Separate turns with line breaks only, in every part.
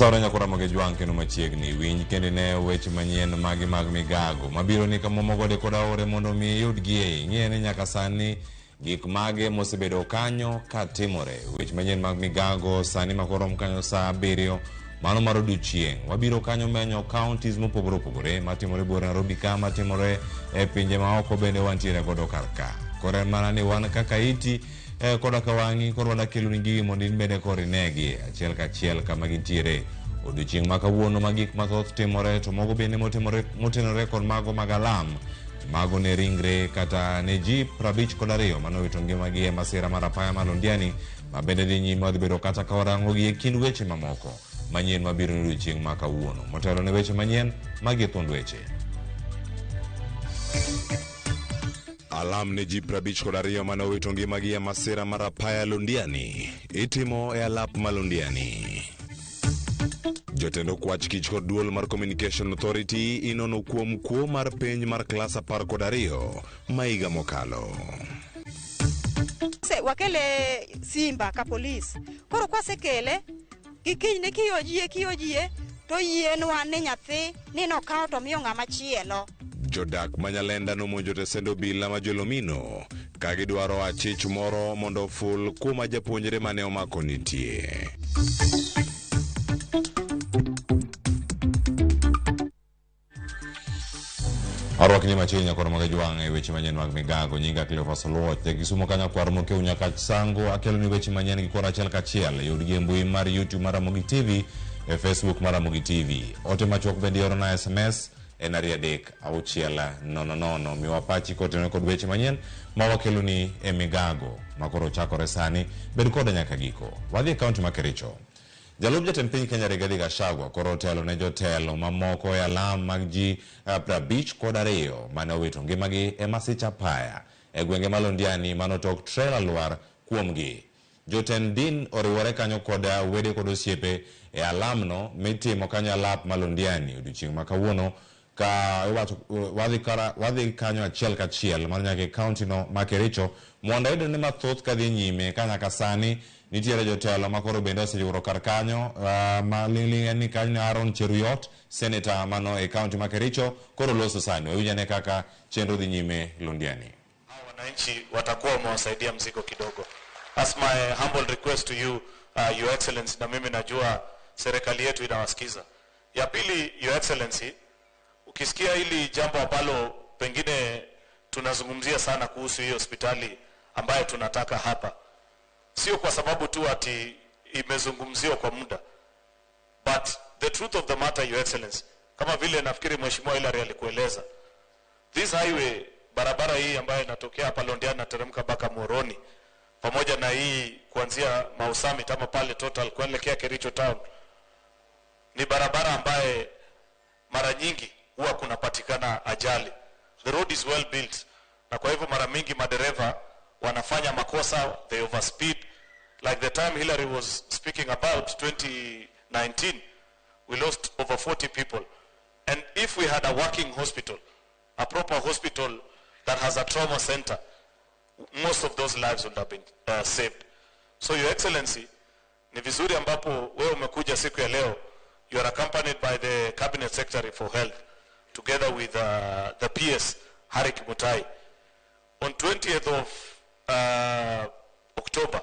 Osawore nyakora Ramogi Jwang' kendo machiegni winj kendo ine weche manyien magi mag migago mabiro ni kamomo gode kod aore mondo mi iyudgie. Ing'e ni nyaka sani gik mage mosebedo kanyo katimore. Weche manyien mag migago sani makorom kanyo saa 7 mano mar odiochieng'. Wabiro kanyo menyo counties mopogore opogore matimore buore Nairobi ka, matimore e pinje maoko bende wantiere godo kar ka. Koro en mana ni wan kaka iti koda ka wang'i koro wadwa keloni gigi mondo in bende koro inegi achiel kachiel kama gintiere. Odiochieng' ma kawuono ma gik mathoth timore to mogo bende motenore kod mago mag alam. Mago ne ringre kata ne ji 52 manowito ngimagi e masira mar apaya mar Londiani ma bende dhi nyime wadhi bedo kata ka warangogi e kind weche mamoko manyien mabiro ne odiochieng' ma kawuono. Motelo ne weche manyien, magi e thuond weche. Alam ne ji 52 mane owito ngimagi e masira mar apaya Londiani itimo e alap ma Londiani. Jotend okwach kich kod duol mar Communication Authority inono kuom kuo mar penj mar klas 12 ma higa mokalo.
Wakele Simba ka polis. Koro kwasekele, gikinyne kiyojie, to yienwa ni nyathi ni nokawo to miyo ng'ama chielo.
Jodak ma Nyalenda nomonjo tesend obila ma Jolomino ka gidwaro achich moro mondo oful kuma japuonjre mane omako nitie. Arwakni machiegni nyakoro mag Jwang' e weche manyien mag migago. Nyinga Cleophas Oluoch. Ja Kisumo kanyo kwar mokew nyaka Sango. Akeloni weche manyien gi koro achiel kachiel. Yudgi e mbui mar YouTube mar Ramogi TV, e Facebook mar Ramogi TV. Ote machuok bende iorona SMS en 23600. Miwa pachi kotenore kod weche manyien ma wakeloni e migago ma koro chakore sani. Bed koda nyaka giko. Wadhi e kaunti ma Kericho. Jalup jatend piny Kenya Rigathi Gachagua koro otelo ne jotelo mamoko e alam mag ji 52 mane owito ngimagi e masich apaya e gwenge ma Londiani mano tok trailer lwar kuomgi. Jotend din oriwore kanyo kod wede kod osiepe e alamno mitimo kanyo alap ma Londiani odiochieng' ma kawuono ka iwacho wadhi kanyo achiel kachiel mar nyaka e kaunti no ma Kericho mondo ayud ni mathoth kadhi nyime ka nyaka sani nitiere jotelo ma koro bende oseyuoro kar kanyo ma ling'ling' en ni kanyo Aaron Cheruiyot senator mano e kaunti ma Kericho koro loso sani wawinj kaka chenro dhi nyime Londiani.
Hao wananchi watakuwa wamewasaidia mzigo kidogo. That's my humble request to you, Your Excellency, na mimi najua serikali yetu inawasikiza. Ya pili, Your Excellency, ukisikia hili jambo ambalo pengine tunazungumzia sana kuhusu hii hospitali ambayo tunataka hapa, sio kwa sababu tu ati imezungumziwa kwa muda, but the truth of the matter, Your Excellency, kama vile nafikiri Mheshimiwa Hillary alikueleza, this highway, barabara hii ambayo inatokea hapa Londiani na teremka mpaka Muhoroni, pamoja na hii kuanzia Mau Summit ama pale Total kuelekea Kericho Town, ni barabara ambaye mara nyingi huwa kunapatikana ajali. The road is well built, na kwa hivyo mara mingi madereva wanafanya makosa, they overspeed. Like the time Hillary was speaking about 2019, we lost over 40 people. And if we had a working hospital, a proper hospital that has a trauma center, most of those lives would have been saved. So Your Excellency, ni vizuri ambapo wewe umekuja siku ya leo, you are accompanied by the Cabinet Secretary for Health, together with the PS, Harry Kimutai. On 20th of October,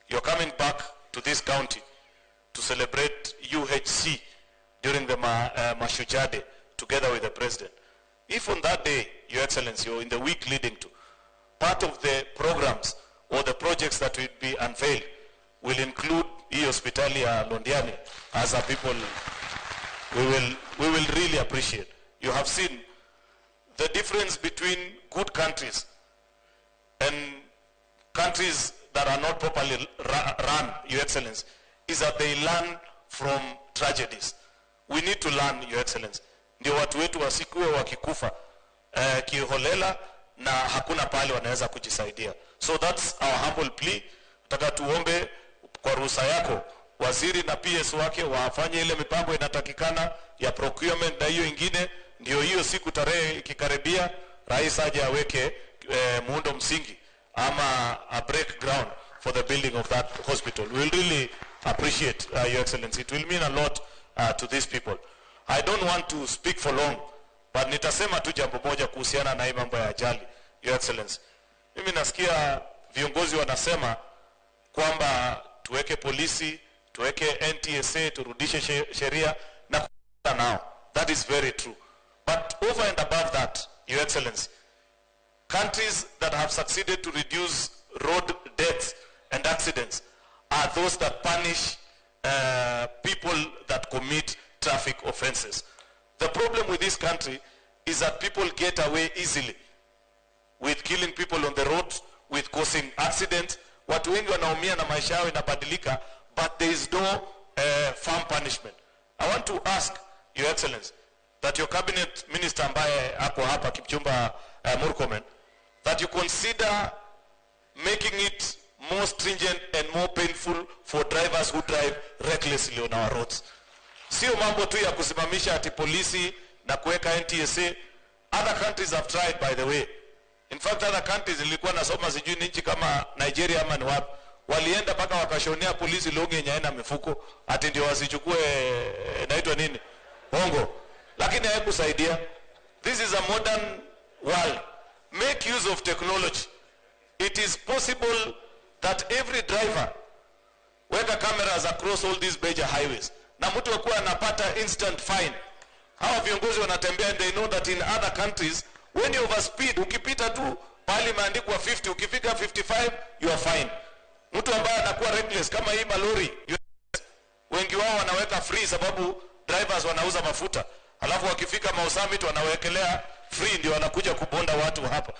you're coming back to this county to celebrate UHC during the Mashujaa Day, together with the President. If on that day, Your Excellency, or in the week leading to, part of the programs or the projects that will be unveiled will include hii hospitali ya Londiani, as a people, we will really appreciate. You have seen the difference between good countries and countries that are not properly run, Your Excellency, is that they learn from tragedies. We need to learn, Your Excellency. Ndio watu wetu wasikuwe wakikufa kiholela na hakuna pale wanaweza kujisaidia. So that's our humble plea. Nataka tuombe kwa ruhusa yako waziri na PS wake wafanye ile mipango inatakikana ya procurement na hiyo ingine, ndio hiyo siku tarehe ikikaribia, rais aje aweke muundo msingi ama a break ground for the building of that hospital. We will really appreciate, Your Excellency. It will mean a lot to these people. I don't want to speak for long, but nitasema tu jambo moja kuhusiana na hii mambo ya ajali, Your Excellency. Mimi nasikia viongozi wanasema kwamba tuweke polisi, tuweke NTSA, turudishe sheria na nao. That is very true. But over and above that, Your Excellency, countries that have succeeded to reduce road deaths and accidents are those that punish people that commit traffic offenses. The problem with this country is that people get away easily with killing people on the road, with causing accidents. Watu wengi wanaumia na maisha yao inabadilika, but there is no firm punishment. I want to ask Your Excellency that your cabinet minister ambaye ako hapa Kipchumba Murkomen, that you consider making it more stringent and more painful for drivers who drive recklessly on our roads. Sio mambo tu ya kusimamisha ati polisi na kuweka NTSA. Other countries have tried, by the way. In fact, other countries, nilikuwa nasoma sijui ni nchi kama Nigeria ama ni wapi, walienda mpaka wakashonea polisi longi yenye haina mifuko ati ndio wasichukue inaitwa nini, hongo, lakini haikusaidia. This is a modern world. Make use of technology. It is possible that every driver, weka cameras across all these major highways, na mtu akuwa anapata instant fine. Hawa viongozi wanatembea and they know that in other countries when you overspeed, ukipita tu pahali imeandikwa 50, ukifika 55 you are fine. Mtu ambaye anakuwa reckless kama hii malori, wengi wao wanaweka free sababu drivers wanauza mafuta, alafu wakifika Mau Summit wanawekelea free, ndio wanakuja kubonda watu hapa.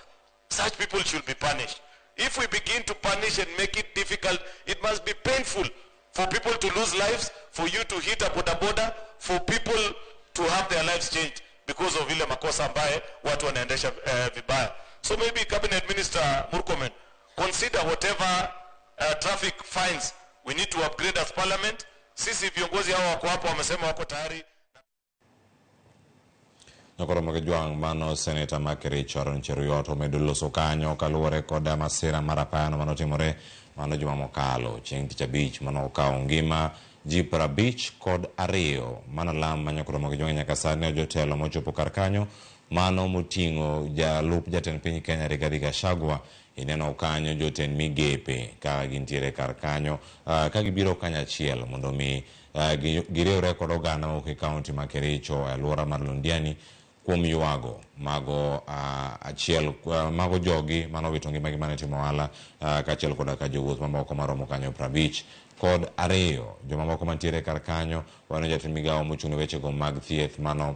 Such people should be punished. If we begin to punish and make it difficult, it must be painful for people to lose lives, for you to hit a boda boda, for people to have their lives changed because of ile makosa ambaye watu wanaendesha vibaya. So maybe Cabinet Minister Murkomen, consider whatever traffic fines we need to upgrade as parliament. Sisi viongozi hao wako hapo wamesema wako tayari.
Nyakoro mag mano seneta ma Kericho Aaron Cheruiyot omedo loso kanyo kaluwore kod masira mar apayano manotimore mano juma mokalo chieng' tich abich mano okawo ngima ji 52. Mano lam ma Nyakoro mag Jwang' nyaka sani jotelo mochopo kar kanyo mano moting'o jalup jatend piny Kenya Rigathi Gachagua. Ineno kanyo jotend migepe ka gintiere kar kanyo ka gibiro kanyachiel mondo mi giriwre kod oganda mawuok e kaunti ma Kericho e alwora mar Londiani kuom ywago mago achiel mago jogi manowito ngimagi mane timo ohala kaachiel koda ka jowuoth mamoko maromo kanyo 52. Jomamoko mantiere kar kanyo waneno jatend migawo mochung' ne wechego mag thieth mano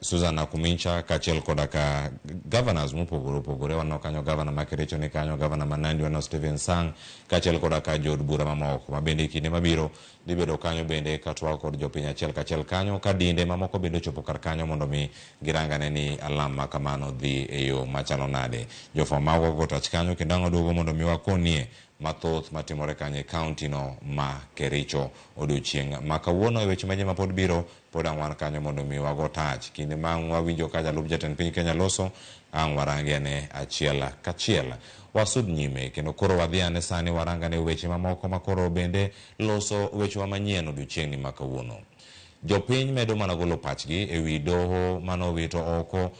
Susan Nakhumicha kaachiel koda ka governors mopogore opogore. Waneno kanyo governor ma Kericho ni kanyo, governor ma Nandi waneno Stephen Sang kaachiel koda ka jood bura mamoko ma bende kinde mabiro dhi bedo kanyo bende ka twak kod jopiny achiel kachiel kanyo ka dinde mamoko bende ochopo kar kanyo mondo mi girangane ni alam ma kamano dhi e yo machalo nade. Jofwamb mago go tach kanyo kendo ang' waduogo mondo mi wakonie mathoth matimore kanyo e kaunti no ma Kericho odiochieng' ma kawuono. E weche manyien ma pod biro pod ang' wan kanyo mondo mi wago tach kinde ma ang' wawinjo ka jalup jatend piny Kenya loso ang' warange ane achiel kachiel. Wasud nyime kendo koro wadhi ane sani warangane weche mamoko ma koro bende loso wechewa manyien odiochieng'ni ma kawuono. Jopiny medo mana golo pachgi ewi doho manowito oko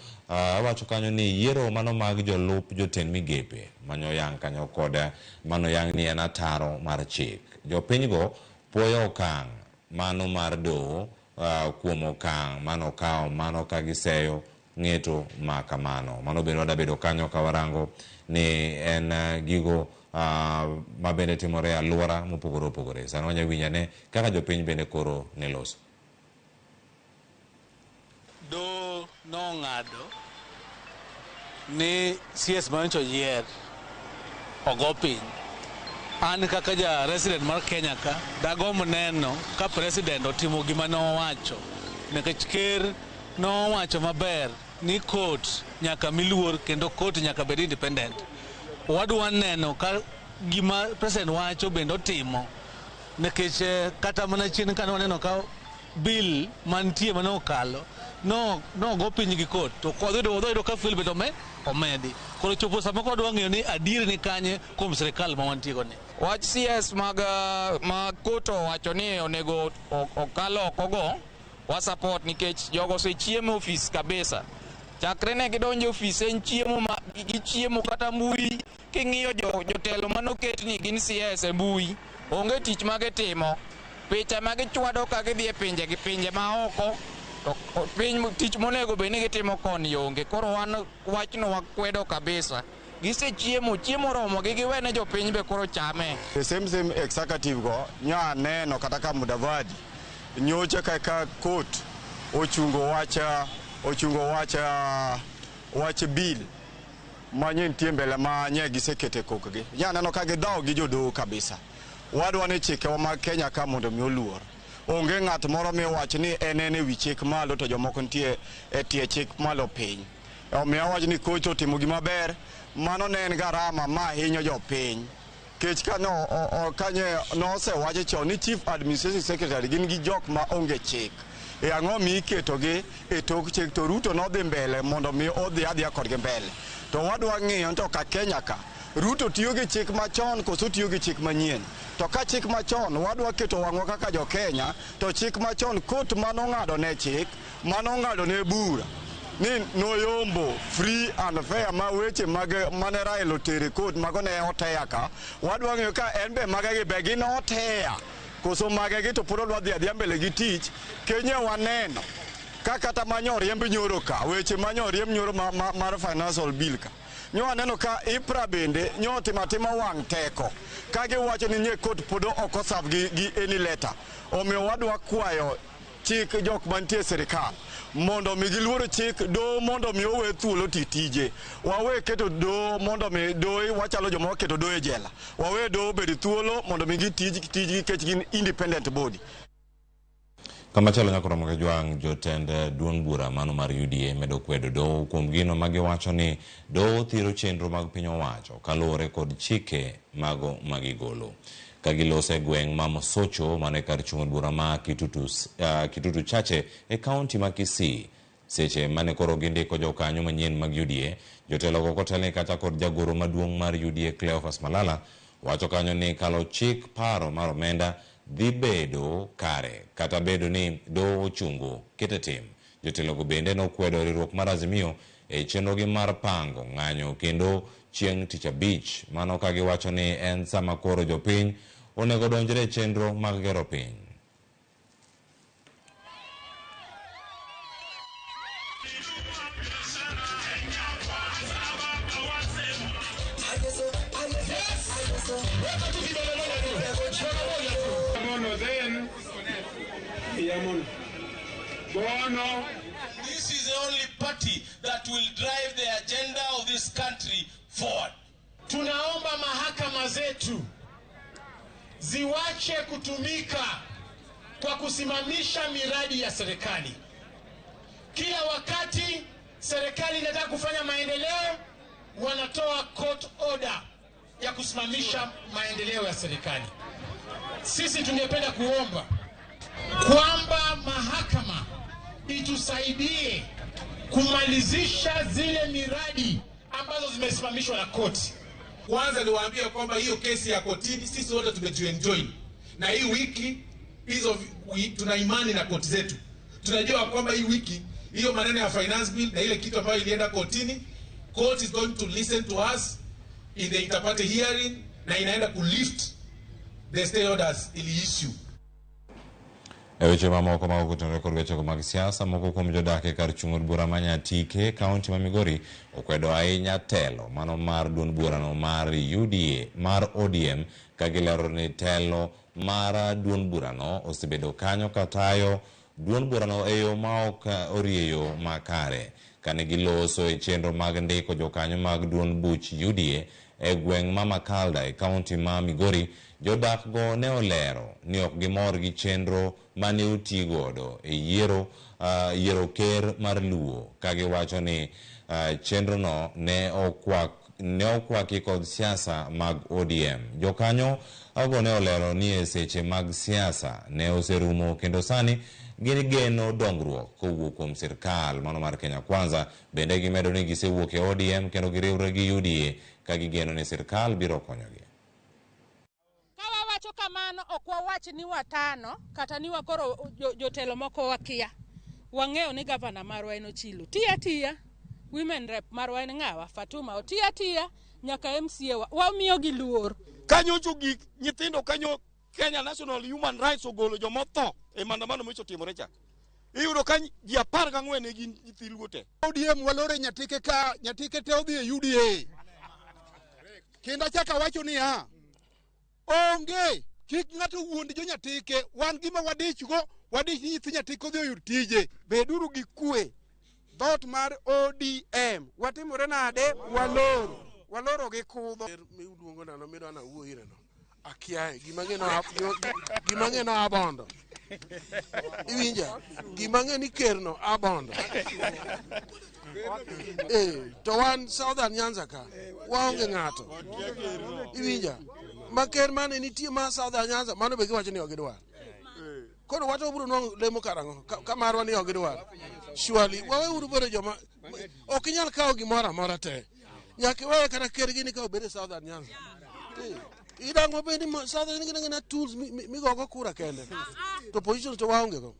wacho kanyo ni yiero mano mag jolup jotend migepe manoyang kanyo kod manoyang ni en ataro mar chik. Jopiny go puoyo okang' mano mar doho kuom okang' manokawo mano ka giseyo ng'eto ma kamano. Mano bende wadabedo kanyo ka warango ni en gigo ma bende timore e alwora mopogore opogore. Sani wanya winjo ane kaka jopiny bende koro ne loso.
Do nong'ado ni CS manyocha oyier ogo piny. An kaka ja resident mar Kenya ka, dagomb neno ka president otimo gima nowacho. Nikech ker nowacho maber ni court nyaka miluor kendo court nyaka bed independent. Wadwa neno ka gima president wacho bende otimo. Nikech kata mana chien kane waneno ka bill mantie mane okalo no go piny gi court to wadhi yudo ka fuel bende omedi. Koro chopo sama koro wadwa ng'eyo ni adier ni kanye kuom sirikal ma wantie go ni.
Wach CS mag ma court owacho ni onego okal oko go wa support nikech jogo osechiemo e ofis kabisa. Chakre ne gidonjo e ofis en chiemo ma gichiemo kata mbui king'iyo jotelo manoket ni gin CS e mbui onge tich ma gitimo. Picha ma gichwado ka gidhi e pinje gi pinje ma oko to piny tich monego bed ni gitimo koni onge. Koro wan wachno wakwedo kabisa. Gisechiemo, chiemo oromogi giwene jopiny be koro chame.
The same executive go nya neno kata ka Mudavadi nyocha kaka court ochungo wach bill manye nitie mbele ma nye gisekete kokgi. Nya neno ka gidhawo gi jodoho kabisa. Wadwa ni chikewa mag Kenya ka mondo mi oluor. Onge ng'at moro miwach ni en e wi chik malo to jomoko nitie e tie chik malo piny. Omiyo awach ni court otimo gima ber, mano ne en garama ma hinyo jopiny. Kech ka no, o, kanye nosewacho chon ni Chief Administrative Secretary gin gi jok ma onge chik. E ang'o mi iketogi e tok chik to Ruto nodhi mbele mondo mi odhi adhiya kodgi mbele. To wadwa ng'iyo to ka Kenya ka, Ruto tiyo gi chik machon koso tiyo gi chik manyien. To ka chik machon wadwa keto wang'wa kaka jo Kenya, to chik machon court manong'ado ne chik, manong'ado ne bura ni noyombo free and fair ma weche mag mane Raila otere court mago ne oteya ka wadwa ng'eyo ka en be mage gi be gin oteya koso mage gi to pod odwa dhi adhiya mbele gi tich Kenya waneno ka kata manyo riemb nyoro ka weche manyo riemb nyoro mar financial bill ka nyo waneno ka IPRA bende nyo otimo atima wang' teko ka giwacho ni nye court pod ok oserve gi any letter. Omiyo wadwa kwayo chik jok mantie e sirikal mondo mi giluor chik doho mondo mi owe thuolo ti tije. Wawe keto doho mondo mi doho wachalo joma waketo doho e jela. Wawe doho obed thuolo mondo mi gitij tijgi nikech gin independent body.
Kamachielo nyaka romo gi jwang' jotend duond bura mano mar UDA medo kwedo doho kuom gino ma giwacho ni doho thiro chenro mag piny owacho kaluwore kod chike mago magigolo. Ka giloso e gweng' ma Mosocho mano e kar chung' od bura ma Kitutu Chache e kaunti ma Kisii. Seche mane koro gindiko jokanyo manyien mag UDA, jotelogo kotelni kata kod jagoro maduong' mar UDA Cleophas Malala wacho kanyo ni kalo chik paro mar omenda dhi bedo kare kata bedo ni doho ochungo kete tim. Jotelogo bende nokwedo riwruok mar Azimio e chenrogi mar pango ng'anyo kendo chieng' tich abich mano ka giwacho ni en sama koro jopiny onego donjre e chenro mag gero piny.
Bono then Yamono. Bono.
This is the only party that will drive the agenda of this country forward.
Tunaomba mahakama zetu ziwache kutumika kwa kusimamisha miradi ya serikali. Kila wakati serikali inataka kufanya maendeleo, wanatoa court order ya kusimamisha maendeleo ya serikali. Sisi tungependa kuomba kwamba mahakama itusaidie kumalizisha zile miradi ambazo zimesimamishwa na koti.
Kwanza niwaambie kwamba hiyo kesi ya kotini sisi wote tumejienjoin, na hii wiki hizo tuna imani na koti zetu. Tunajua kwamba hii wiki hiyo maneno ya finance bill na ile kitu ambayo ilienda kotini, court is going to listen to us in the interparty hearing na inaenda kulift the stay orders ili issue.
E weche mamoko ma ok otenore kod wechego mag siasa, moko kuom jodak e kar chung' od bura ma Nyatike, kaunti ma Migori, okwedo ahinya telo mano mar duond burano mar UDA mar ODM ka gilero ni telo mar duond burano osebedo kanyo katayo duond burano e yo ma ok orieyo makare. Kane giloso e chenro mag ndiko jokanyo mag duond buch UDA e gweng' ma Makalda e kaunti ma Migori, jodak go ne olero ni ok gimor gi chenro mane oti godo e yiero ker mar Luo ka giwacho ni chenrono ne okwaki kod siasa mag ODM. Jokanyo go ne olero ni e seche mag siasa ne oserumo kendo sani gigeno dongruok kowuok kuom sirkal mano mar Kenya Kwanza. Bende gimedo ni gisewuok e ODM kendo giriwre gi UDA ka gigeno ni sirkal biro konyogi.
kamano ok wawach ni watano kata ni wakoro jotelo moko wakia. Wang'eyo ni gavana marwa en Ochilo. Tiyo atiya, women rep marwa en ng'awa, Fatuma otiyo atiya nyaka MCA wa. Wamiyogi luor.
Kanyocho gik nyithindo kanyo Kenya National Human Rights ogolo jomotho e maandamano mocho timore cha. Iyudo ka ji 14 ne gin nyithi Luo te.
ODM walore Nyatike ka Nyatike te odhi e UDA. Kendo achako awacho niya, onge kik ng'ato wuond jo Nyatike, wan gima wadichgo, wadich ni nyithi Nyatike odhi oyud tije.
Beduru gi kwe. Dhoot mar ODM watimore nade? Waloro. Waloro gi kudho.
Miluongo nano midwa nawuo ire no. Akiaye gima ng'e no gima ng'e no abondo. Iwinja? Gima ng'e ni ker no abondo. To wan Southern Nyanza ka waonge ng'ato. Iwinja? Ma ker mane nitie ma Southern Nyanza mano be giwacho ni ok gidwar. Koro wato wabiro nwang'o lemo karang'o ka marwa ni ok gidwar. Surely waweuru bedo joma ok inyal kawo gimoro amora te. Nyaka iweye kata ker gini ka obed e Southern Nyanza. Idang' mabed ni Southern gin gina tools migogo kura kende. To positions to waonge go.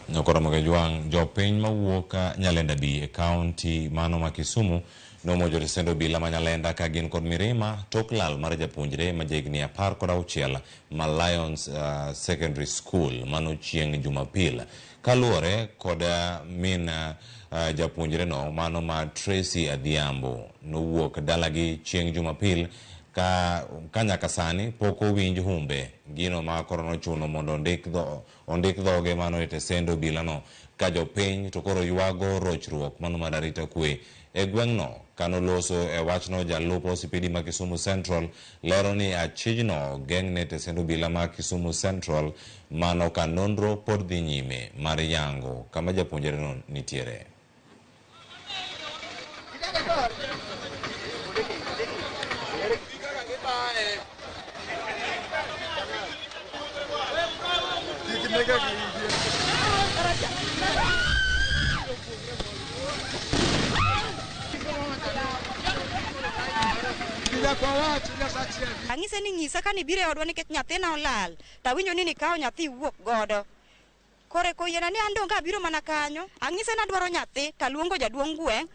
Nyakoromoge Jwang' jopiny mawuok Nyalenda B e kaunti mano ma Kisumu nomonjo tesend obila ma Nyalenda ka gin kod mirima tok lal mar japuonjre ma jahigni 16 ma Lions Secondary School mano chieng' Jumapil. Kaluwore kod min japuonjre no mano ma Tracy Adhiambo nowuok dalagi chieng' Jumapil ka nyaka sani pok owinj humbe gino ma koro nochuno mondo ondik dhoge mano e tesend obila no ka jopiny to koro ywago rochruok mano mar arita kwe e gweng'no. Kanoloso e wachno jalup OCPD ma Kisumu Central lero ni achijno geng'ne tesend obila ma Kisumu Central mano ka nonro pod dhi nyime mar yango kama japuonjre no nitiere.
Ang'ise ni ng'isa ka nibiro e odwa nikech nyathina olal, tawinjo ni nikawo nyathi iwuok godo. Kore koyiena ni an donge abiro mana kanyo. Ang'ise ni adwaro nyathi, taluongo jaduong' gweng'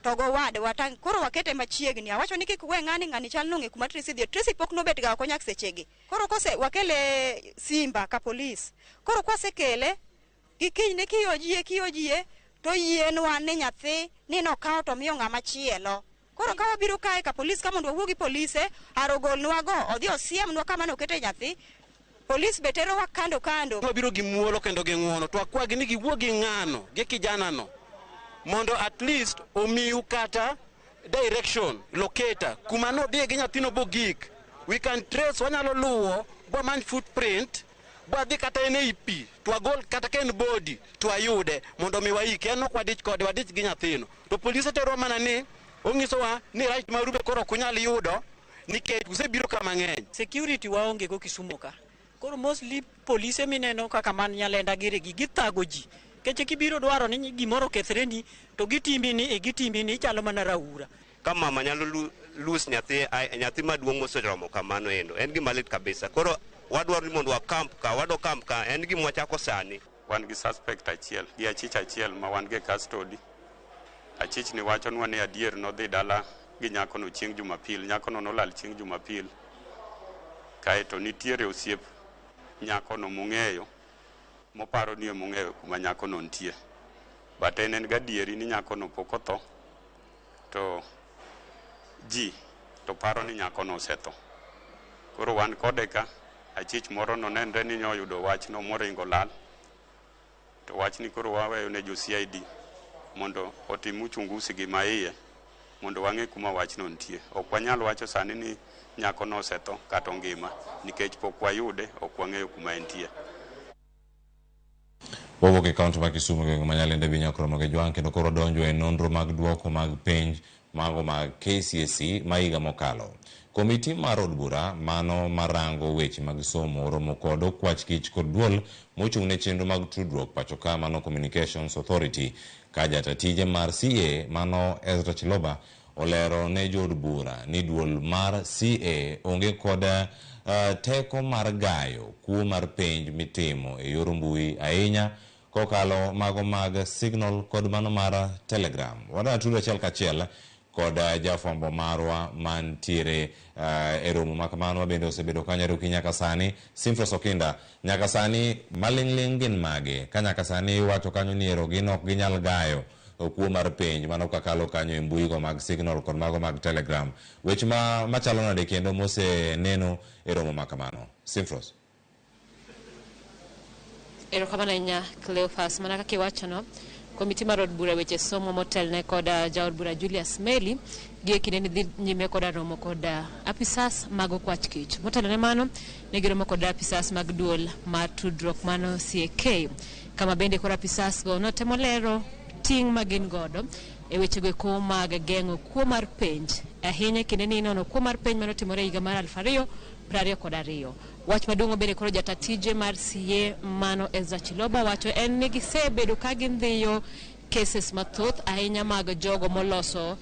to gowadwa ta koro wakete machiegni. Awacho ni kik we ng'ani ng'ani chal nong'e kuma Tracy dhiye. Tracy pok nobet ga oko nyaka sechegi. Koro kose wakele Simba ka polis. Koro kwasekele gi kinyne kiyojie to yienwa ni nyathi ni nokawo to miyo ng'ama chielo. Koro ka wabiro kae ka polis ka mondo wawuo gi polise, arogolnwa go, odhi osiemnwa kama nokete nyathi. Polis be terowa kando kando.
Wabiro gi muolo kendo gi ng'uono, to akwagi ni giwuo gi ng'ano, gi kijana no, mondo at least omiu kata direction, locator, kuma nodhiye gi nyathino bogik. We can trace, wanyalo luwo, bwamany footprint, bwadhi kata en ei pi, to wagol kata ka en body, to wayude, mondo mi waike. En ok wadich kode, wadich gi nyathino. To polise terwa mana ni, ong'isowa ni right maru be koro ok unyal yudo, nikech usebiro ka mang'eny.
Security waonge go Kisumu ka. Koro mostly polise mineno kaka man Nyalenda giri gi githago ji. Keche kibiro dwaro ni gimoro okethreni to gitimi ni gitimi ni ichalo mana raura.
Ka mama nyalo lose nyathi, nyathi maduong' moseromo kamano endo, en gima lit kabisa. Koro wadwaro ni mondo wakamp ka, wado kamp ka, en gima wachako sani.
Wan gi suspect achiel, gi achich achiel ma wan gi custody. Achich ni wachonwa ni adier nodhi dala gi nyakono chieng' Jumapil. Nyakono nolal chieng' Jumapil. Kaeto nitiere osiep nyakono mong'eyo, moparo ni emong'eyo kuma nyakono nitie. But en gadieri ni nyakono pok otho, to ji to paro ni nyakono osetho. Koro wan kode ka, achich moro nonenre ni noyudo wachno moringo lal. To wachni koro waweyo ne jo CID mondo otim uchunguzi gi maiye mondo wang'e kuma wachno nitie. Ok wanyal wacho sani ni nyakono osetho kata ongima nikech pok wayude, ok wang'eyo kuma entie.
Wawuok e kaunti ma Kisumu gweng' ma Nyalenda bi Nyakoromoge Jwang' kendo koro donjo e nonro mag duoko mag penj mago mag KCSE ma higa mokalo. Komiti mar od bura mano marango weche mag somo oromo kod okwach kich kod duol mochung' ne chenro mag tudruok pacho ka mano Communications Authority ka jata tije mar CA mano Ezra Chiloba olero ne jood bura ni duol mar CA onge kod teko mar gayo kuo mar penj mitimo e yor mbui ahinya kokalo mago mag Signal kod mano mar Telegram. Wadwa tudo achiel kachiel kod jafwambo marwa mantiere e romo ma kamano bende osebedo kanyo eroki nyaka sani Simfros Okinda. Nyaka sani maling'ling' gin mage ka nyaka sani iwacho kanyo ni ero gin ok ginyal gayo kuo mar penj mano kakalo kanyo e mbui go mag Signal kod mago mag Telegram. Weche machalo nade kendo moseneno e romo ma kamano? Simfros.
Erokamano ahinya Cleophas, mana kaka iwachono, komiti mar od bura weche somo motelne kod jaod bura Julius Meli gie kinde ni dhi nyime koda romo kod apisas mag okwach kich. Motelo ne mano, ne giromo kod apisas mag duol mar tudruok mano CAK, kama bende koro apisas go notemo lero ting' ma gin godo e wechego eko mag geng'o kuo mar penj. Ahinya e kinde ni inono kuo mar penj manotimore e higa mar 2022. Wach maduong' bende koro jata tije mar CA mano Ezra Chiloba wacho en ni gisebedo ka gindhiyo cases mathoth ahinya mag jogo moloso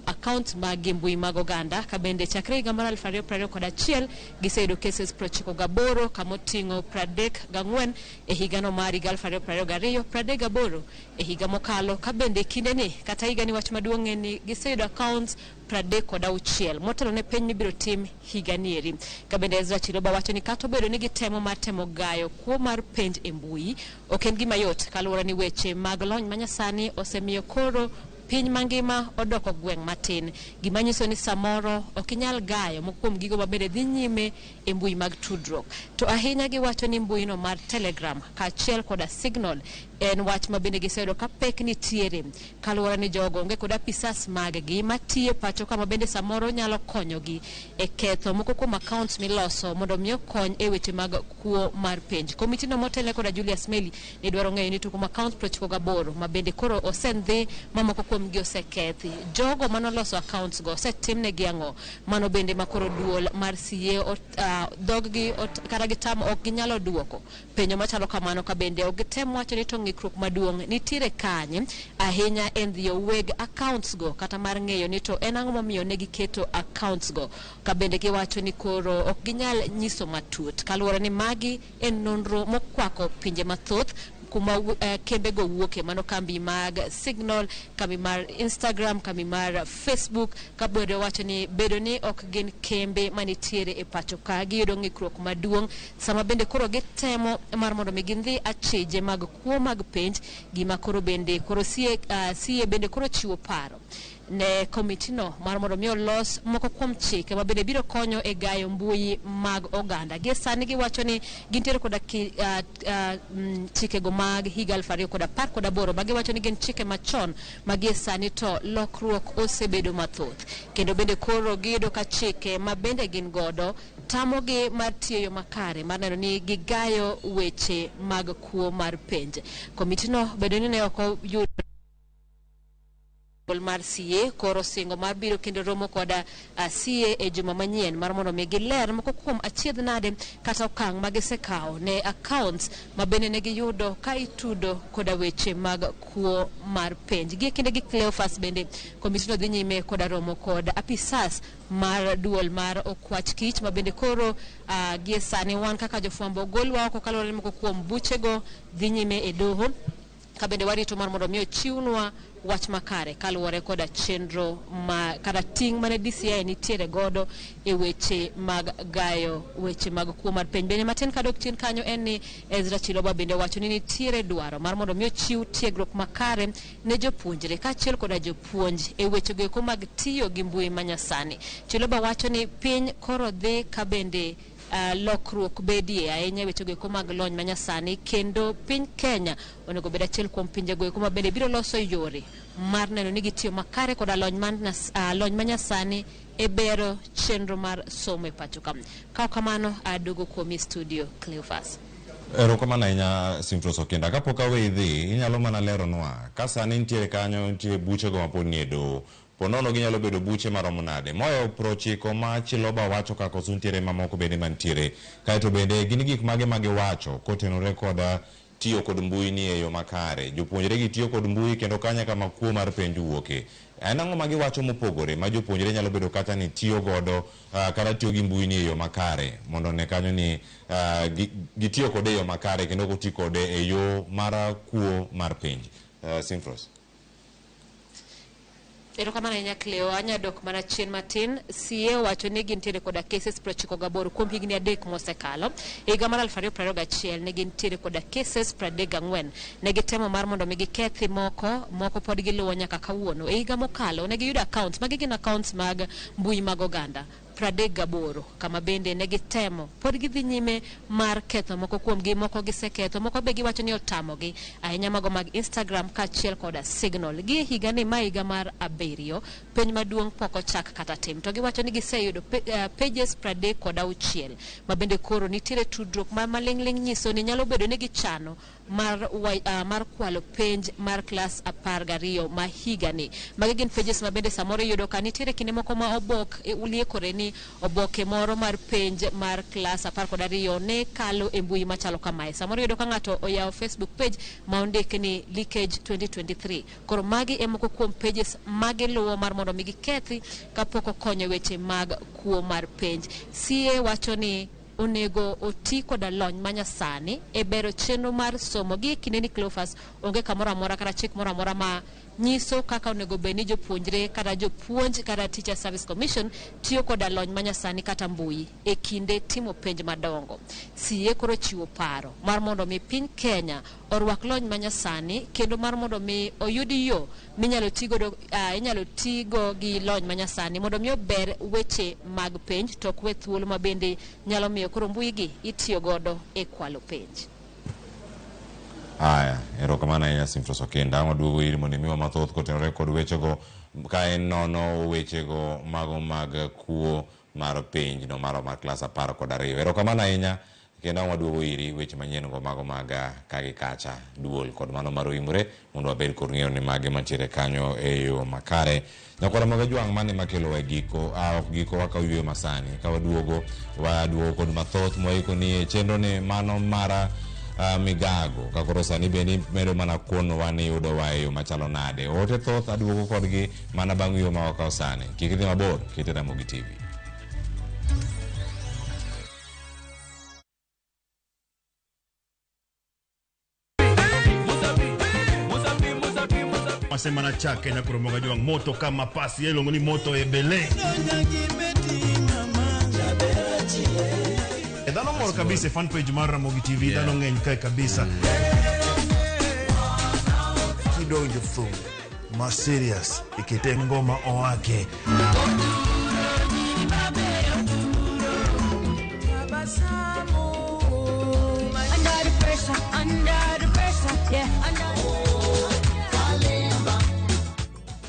account mag mbui mag oganda ka bende chakre higa mar 2021 giseyudo cases 98 kamoting'o 34 e higano mar higa 2022, 38 e higa mokalo ka bende kindeni kata higani wach maduong' en ni giseyudo accounts 36 motelo ne penj mibiro tim higa nieri. Ka bende Ezra Chiloba wacho ni kata obedo ni gitemo mar temo gayo kuo mar penj e mbui, ok en gima yot kaluwore ni weche mag lony manyasani osemiyo koro piny mangima odoko gweng' matin, gima nyiso ni samoro ok inyal gayo moko kuom gigo mabende dhi nyime e mbui mag tudruok. To ahinya giwacho ni mbui no mar Telegram kaachiel koda Signal en wach ma bende giseyudo ka pek nitiere kaluwore ni jogo onge kod apisas mag-gi matiyo pacho kama bende samoro nyalo konyogi e ketho moko kuom accounts miloso mondo mi okony e weche mag kuo mar penj. Komiti no motelne koda Julius Meli ne dwaro ng'eyo ni to kuom accounts 98 ma bende koro osendhi ma moko kuomgi osekethi, jogo manoloso accounts go osetimnegi ang'o? Mano bende ma koro duol mar CA dhoggi kata gitamo ok ginyalo duoko penjo machalo kamano ka bende ok gitem wacho ni to ng'ikruok maduong' nitiere kanye ahinya e ndhiyo weg accounts go kata mar ng'eyo ni to en ang'o momiyo ne giketo accounts go ka bende giwacho ni koro ok ginyal nyiso matut kaluwore ni magi en nonro mokwako pinje mathoth kuma kembego wuoke, mano kambi mag Signal, kambi mar Instagram, kambi mar Facebook, ka bende wacho ni bedo ni ok gin kembe manitiere e pacho ka giyudo ng'ikruok maduong' sama bende koro gitemo mar mondo mi gindhi achije mag kuo mag penj, gima koro bende koro CA bende koro chiwo paro ne komiti no mar mondo mi olos moko kuom chike ma bende biro konyo e gayo mbui mag oganda. Gie sani giwacho ni gintiere koda chikego mag higa 2018 ma giwacho ni gin chike machon ma gie sani to lokruok osebedo mathoth, kendo bende koro giyudo ka chike ma bende gin godo tamogi mar tiyo yo makare mar neno ni gigayo weche mag kuo mar penj. Komiti no bedo ni ne ok oyudo mar CA koro singo mar biro kendo romo koda CA e juma manyien mar mondo mi giler moko kuom achiedh nade kata okang' ma gisekawo ne accounts ma bende ne giyudo ka itudo koda weche mag kuo mar penj. Gie kinde gi Cleophas bende komiti no dhi nyime koda romo kod apisas mar duol mar okwach kich ma bende koro gie sani wan kaka jofwambo ogolwa oko kaluwore ni moko kuom buchego dhi nyime e doho ka bende warito mar mondo mi ochiwnwa wach makare kaluwore koda chenro ma kata ting' mane DCI nitiere godo e weche mag gayo weche mag kuo mar penj. Bende matin kadok chien kanyo en ni Ezra Chiloba bende wacho ni nitiere dwaro mar mondo mi ochiw tiegruok makare ne jopuonjre kaachiel koda jopuonj e wechego eko mag tiyo gi mbui manyasani. Chiloba wacho ni piny koro dhi ka bende lokruok bedie ahinya e wechego eko mag lony manyasani, kendo piny Kenya onego bed achiel kuom pinjego eko ma bende biro loso yore mar neno ni gitiyo makare koda lony manyasani e bero chenro mar somo e pacho ka. Ka ok kamano, aduogo kuomi studio Cleophas.
Erokamano ahinya Simfros Okinda. Kapok aweyi dhi, inyalo mana leronwa ka sani nitiere kanyo nitie buchego mapod nie doho. Ponono ginyalo bedo buche maromo nade? Moyo 90 ma Chiloba wacho ka koso nitiere mamoko bende mantiere. Kaeto bende gin gik mage ma giwacho kotenore koda tiyo kod mbui ni e yo makare. Jopuonjre gi tiyo kod mbui kendo kanya kama kuo mar penj wuoke. En ang'o ma giwacho mopogore ma jopuonjre nyalo bedo kata ni tiyo godo kata tiyo gi mbui ni e yo makare mondo ne kanyo ni gitiyo kode e yo makare kendo ok oti kode e yo mar kuo mar penj. Simfros.
Erokamano ahinya Cleo, anya dok mana chien matin. CA owacho ni gintiere koda cases 98 kuom higni 3 mosekalo. E higa mar 2021 ne gintiere koda cases 34. Ne gitemo mar mondo mi gikethi moko, moko pod giluwo nyaka kawuono. E higa mokalo ne giyudo accounts, magi gin accounts mag mbui mag oganda 38, kama bende ne gitemo pod gidhi nyime mar ketho moko kuomgi, moko giseketho, moko be giwacho ni otamogi ahinya mago mag Instagram kaachiel koda Signal. Gi e higani ma higa mar 7, penj maduong' pok ochak kata tim, to giwacho ni giseyudo pages 36 ma bende koro nitiere tudruok ma maling'ling' nyiso ni nyalo bedo ni gichano mar kwalo penj mar klas 12 ma higani. Magi gin pages ma bende samoro iyudo ka nitiere kinde moko ma obok uliekore ni oboke moro mar penj mar klas 12 ne kalo e mbui machalo kamae. Samoro iyudo ka ng'ato oyawo Facebook page ma ondik ni leakage 2023. Koro magi e moko kuom pages magiluwo mar mondo mi gikethi kapok okonyo weche mag kuo mar penj. CA wacho ni onego oti koda lony manyasani e bero chenro mar somo. Gi e kinde ni Cleophas onge kamoro amora kata chik moro amora ma nyiso kaka onego bed ni jopuonjre kata jopuonj kata Teacher Service Commission tiyo koda lony manyasani kata mbui e kinde timo penj madongo. CA koro chiwo paro mar mondo mi piny Kenya orwak lony manyasani kendo mar mondo mi oyud yo minyalo tigodo inyalo tigo gi lony manyasani mondo mi ober weche mag penj to ok we thuolo ma bende nyalo miyo koro mbui gi itiyo godo e kwalo penj.
Aya, erokamano ahinya Simfros Okinda. Waduogo iri mondo imiwa mathoth kotenore kod wechego ka en nono wechego mago mag kuo mar penj no mar klas 12. Erokamano ahinya kendo waduogo iri weche manyien go mago mag kagi kacha duol kod mano mar oimore mondo wabed kod ng'eyo ni mage mantiere kanyo e yo makare. Nyakwara mag Ajwang' mane makelo e giko, ok giko wakaw yweyo masani ka waduogo kod mathoth mwaiko ni e chenro ni mano mara migago ka koro sani bende medo mana konowa ni yudowa e yo machalo nade. Ote thoth aduogo kodgi mana bang' yweyo ma wakawo sani. Kik idhi mabor, kete Ramogi TV.
Masema na chake na kuromoga juang moto kama pasi yelongo ni moto ebele. Dhano mor kabisa fan page mar Ramogi TV, dhano ng'eny kae kabisa. Kidonjo thum ma serious ikete ngoma owake.
Under the pressure, under the pressure, yeah, under.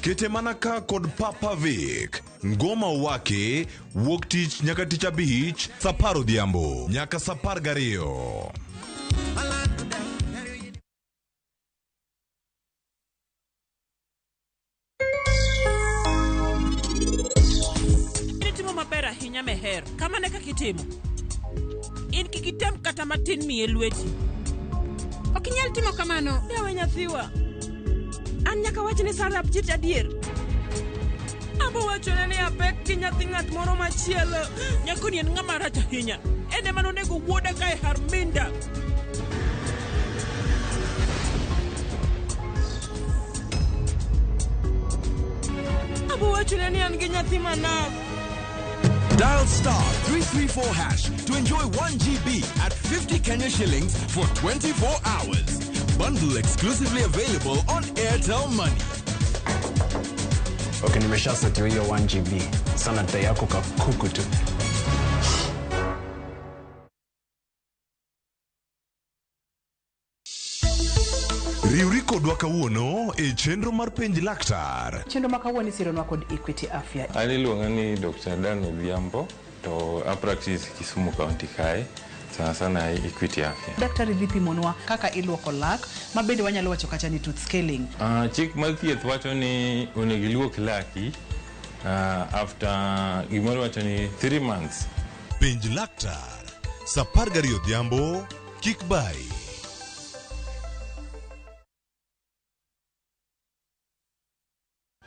Kete mana ka kod Papa Vic. Ngoma wake wuok tich nyaka tich abich saa 10 odhiambo nyaka saa 12.
Itimo maber ahinya Meher. Kamano e kaka itimo. In kik item kata matin miye lweti.
Ok inyal timo kamano.
Yawe nyathiwa. An nyaka wach ni Sarabjit adier. Abo wachone ni apek gi nyathi ng'at moro machielo. Nyakoni en ng'ama rach ahinya. En ema nonego wuoda kae Harminda. Abo wachone ni an gi nyathi manok.
Dial *334# to enjoy 1 GB at 50 Kenya shillings for 24 hours. Bundle exclusively available on Airtel Money.
Okay, nimeshasetiwa hiyo 1 GB. Sana dai yako kakuku tu.
Riwri kodwa kawuono e chenro mar penj laktar.
Chenro ma kawuono isironwa kod Equity Afya.
An iluonga ni Dr. Dan Odhiambo to a practice Kisumu County kae. Sana sana Equity Afya.
Daktari dhi pimonwa kaka iluoko lak ma bende wanyalo wacho kacha ni tooth scaling.
Chik mar thieth wacho ni onego iluok laki after gimoro wacho ni 3 months.
Penj laktar saa 12 odhiambo kik bai.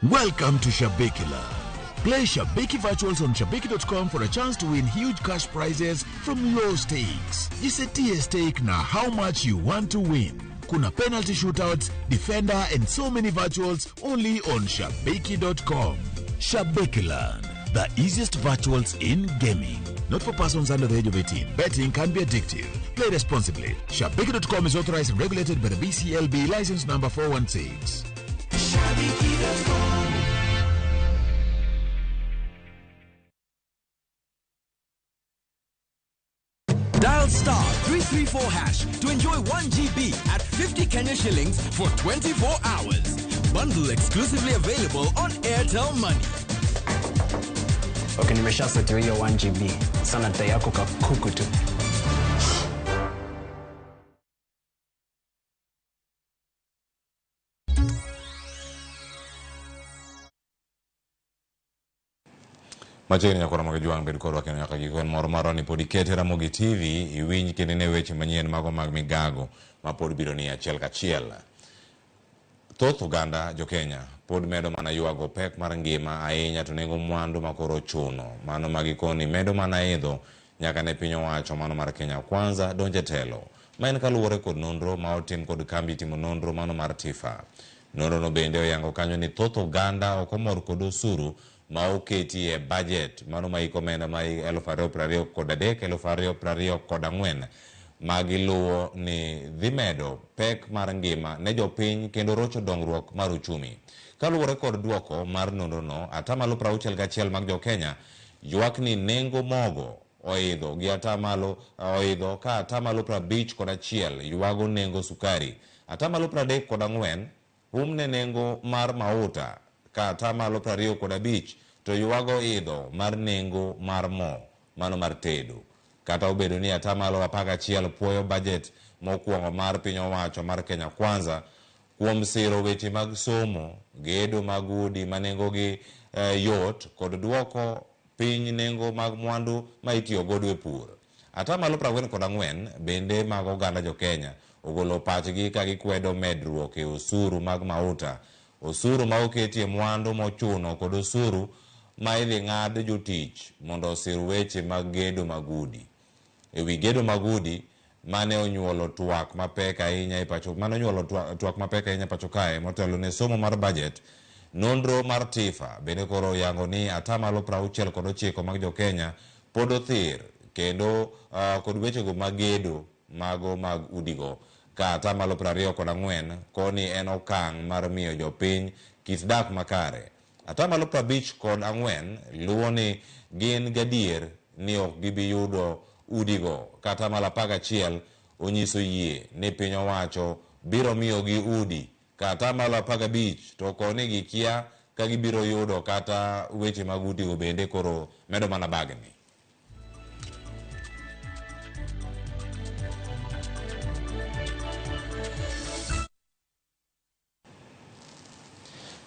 Welcome to Shabiki Land. Play Shabiki Virtuals on Shabiki.com for a chance to win huge cash prizes from low stakes. Jisetie stake na how much you want to win. Kuna penalty shootouts, defender and so many virtuals only on Shabiki.com. Shabiki Land, the easiest virtuals in gaming. Not for persons under the age of 18. Betting can be addictive. Play responsibly. Shabiki.com is authorized and regulated by the BCLB license number 416.
Shabiki.com.
Dial star 334 hash to enjoy 1 GB at 50 Kenya shillings for 24 hours. Bundle exclusively available on Airtel Money.
Okay, nimeshasetiwa hiyo 1 GB. Sana dai yako kakuku tu.
Machiegni nyakora mag jwang' bed kodwa kendo nyaka giko en moro marwa ni pod ikete Ramogi TV iwinj kendo ine weche manyien mago mag migago ma pod biro ni achiel kachiel. Thoth oganda jo-Kenya pod medo mana ywago pek mar ngima ahinya to nengo mwandu ma koro ochuno. Mano ma gikoni medo mana idho nyaka ne piny owacho mano mar Kenya Kwanza donje telo. Ma en kaluwore kod nonro ma otim kod kambi timo nonro mano mar TIFA. Nonro no bende oyango kanyo ni thoth oganda ok omor kod osuru ma oketi e budget mano ma hik omenda ma 2023 2024 ma giluwo ni dhi medo pek mar ngima ne jopiny kendo rocho dongruok mar uchumi. Kaluwore kod duoko mar nonrono, 61% mag jo-Kenya ywak ni nengo mogo oidho gi atamalo oidho ka 51% ywago nengo sukari, 34% hum ne nengo mar mauta ka 25% to ywago idho mar nengo mar mo mano mar tedo. Kata obedo ni 11% puoyo budget mokwongo mar piny owacho mar Kenya Kwanza kuom siro weche mag somo, gedo mag udi ma nengogi yot kod duoko piny nengo mag mwandu ma itiyo godo e pur. 44% bende mag oganda jo-Kenya ogolo pachgi ka gikwedo medruok e osuru mag mauta, osuru ma oketie mwandu mochuno kod osuru ma idhi ng'ad jotich mondo osir weche mag gedo mag udi. Ewi gedo mag udi mane onyuolo twak mapek ahinya e pacho mane onyuolo twak mapek ahinya pacho kae motelo ne somo mar budget. Nonro mar TIFA bende koro oyango ni 69% mag jo-Kenya pod othir kendo kod wechego mag gedo mago mag udigo, ka 24% koni en okang' mar miyo jopiny kit dak makare. 54% luwo ni gin gadier ni ok gibi yudo udigo, kata 11% onyiso yie ni piny owacho biro miyogi udi, kata 15% to koni gikia ka gibiro yudo kata weche mag udigo bende koro medo mana bagni.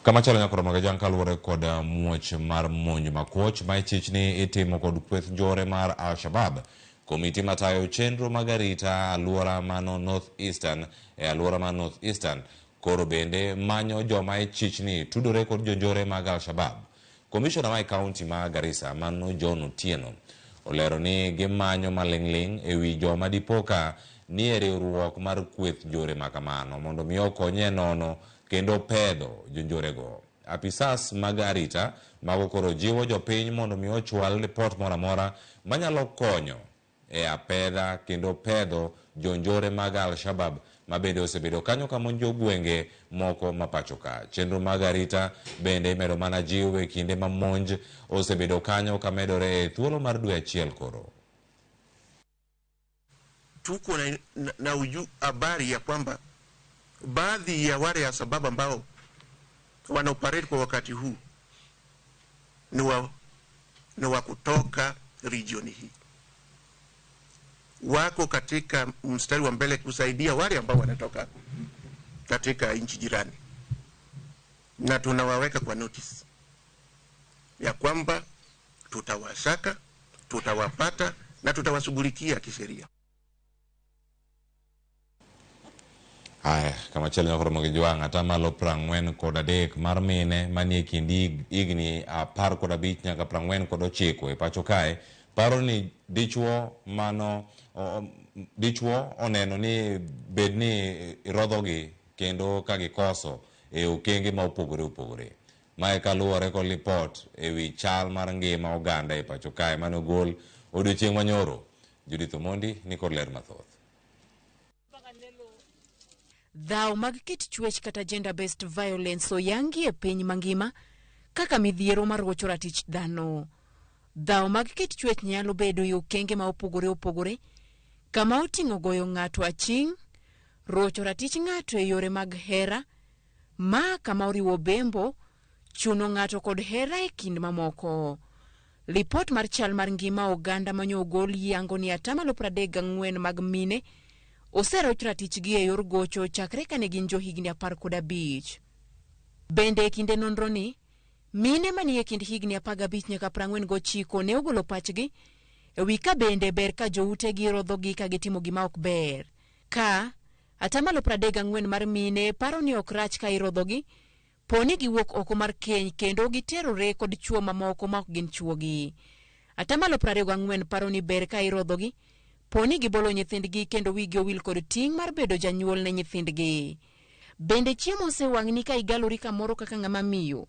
Kamachielo nyakoro mag jang kaluwore kod muoch mar monj makoch ma ichich ni itimo kod kweth njore mar Al-Shabaab. Komiti matayo chenro mag arita aluora mano North Eastern e aluora mar North Eastern koro bende manyo joma ichich ni tudore kod jonjore mag Al-Shabaab. Komishona ma e kaunti ma Garissa mano John Otieno olero ni gimanyo maling'ling' ewi joma dipoka ni e riwruok mar kweth njore makamano mondo mi okonye nono kendo pedho jonjorego. Apisas mag arita mago koro jiwo jopiny mondo mi ochwal ripot moro amora manyalo konyo e apedha kendo pedho jonjore mag Al-Shabaab ma bende osebedo kanyo ka monjo gwenge moko ma pacho ka. Chenro mag arita bende imedo mana jiw e kinde ma monj osebedo kanyo ka medore e thuolo mar dwe achiel koro.
Tuko na habari ya kwamba baadhi ya wale ya sababu ambao wanaoperate kwa wakati huu ni wa kutoka region hii, wako katika mstari wa mbele kusaidia wale ambao wanatoka katika nchi jirani, na tunawaweka kwa notice ya kwamba tutawasaka, tutawapata na tutawashughulikia kisheria.
Haya, kamachielo nyakoro mogi jwang' atamalo 43 mar mine manie kind higni 15 nyaka 49 e pacho kae paro ni dichuo mano dichuo oneno ni bed ni irodhogi kendo ka gikoso e okenge ma opogore opogore. Mae kaluwore kod lipot ewi chal mar ngima oganda e pacho kae mane ogol odiochieng' manyoro. Judith Omondi ni kod ler mathoth.
Dhaw mag kit chwech kata gender based violence oyangi e piny mangima kaka midhiero mar rocho ratich dhano. Dhaw mag kit chwech nyalo bedo e okenge ma opogore opogore, kama oting'o goyo ng'ato aching', rocho ratich ng'ato e yore mag hera, ma kama oriwo bembo, chuno ng'ato kod hera e kind mamoko. Lipot mar chal mar ngima oganda manyo ogol yango ni atamalo 34 mag mine oseroch ratichgi e yor gocho chakre kane gin johigni 15. Bende e kinde nonro ni, mine manie kind higni 15 nyaka 49 ne ogolo pachgi e wi ka bende ber ka joutegi rodhogi ka gitimo gima ok ber. Ka atamalo 34 mar mine paro ni ok rach ka irodhogi po ni giwuok oko mar keny kendo giterore kod chwo mamoko ma ok gin chwogi. Atamalo 24 paro ni ber ka irodhogi po ni gibolo nyithindgi kendo wigi owil kod ting' mar bedo janyuol ne nyithindgi. Bende chiemo osewang'ni ka igalori kamoro kaka ng'ama miyo?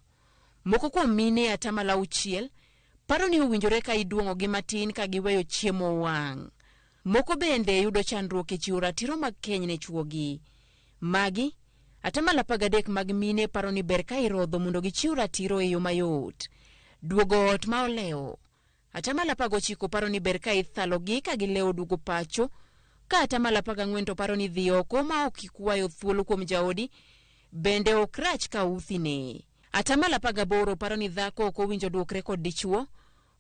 Moko kuom mine atamalo 6 paro ni owinjore ka iduong'ogi matin ka giweyo chiemo wang'. Moko bende yudo chandruok e chiwo ratiro mag keny ne chwogi. Magi, atamalo 13 mag mine paro ni ber ka irodho mondo gichiw ratiro e yo mayot. Duogo ot ma olewo. Atamalo 19 paro ni ber ka ithalogi ka gilewo duogo pacho, ka atamalo 14 to paro ni dhi oko ma ok ikwayo thuolo kuom jaodi, bende ok rach ka uthine. Atamalo 18 paro ni dhako ok owinjo duokre kod dichuo,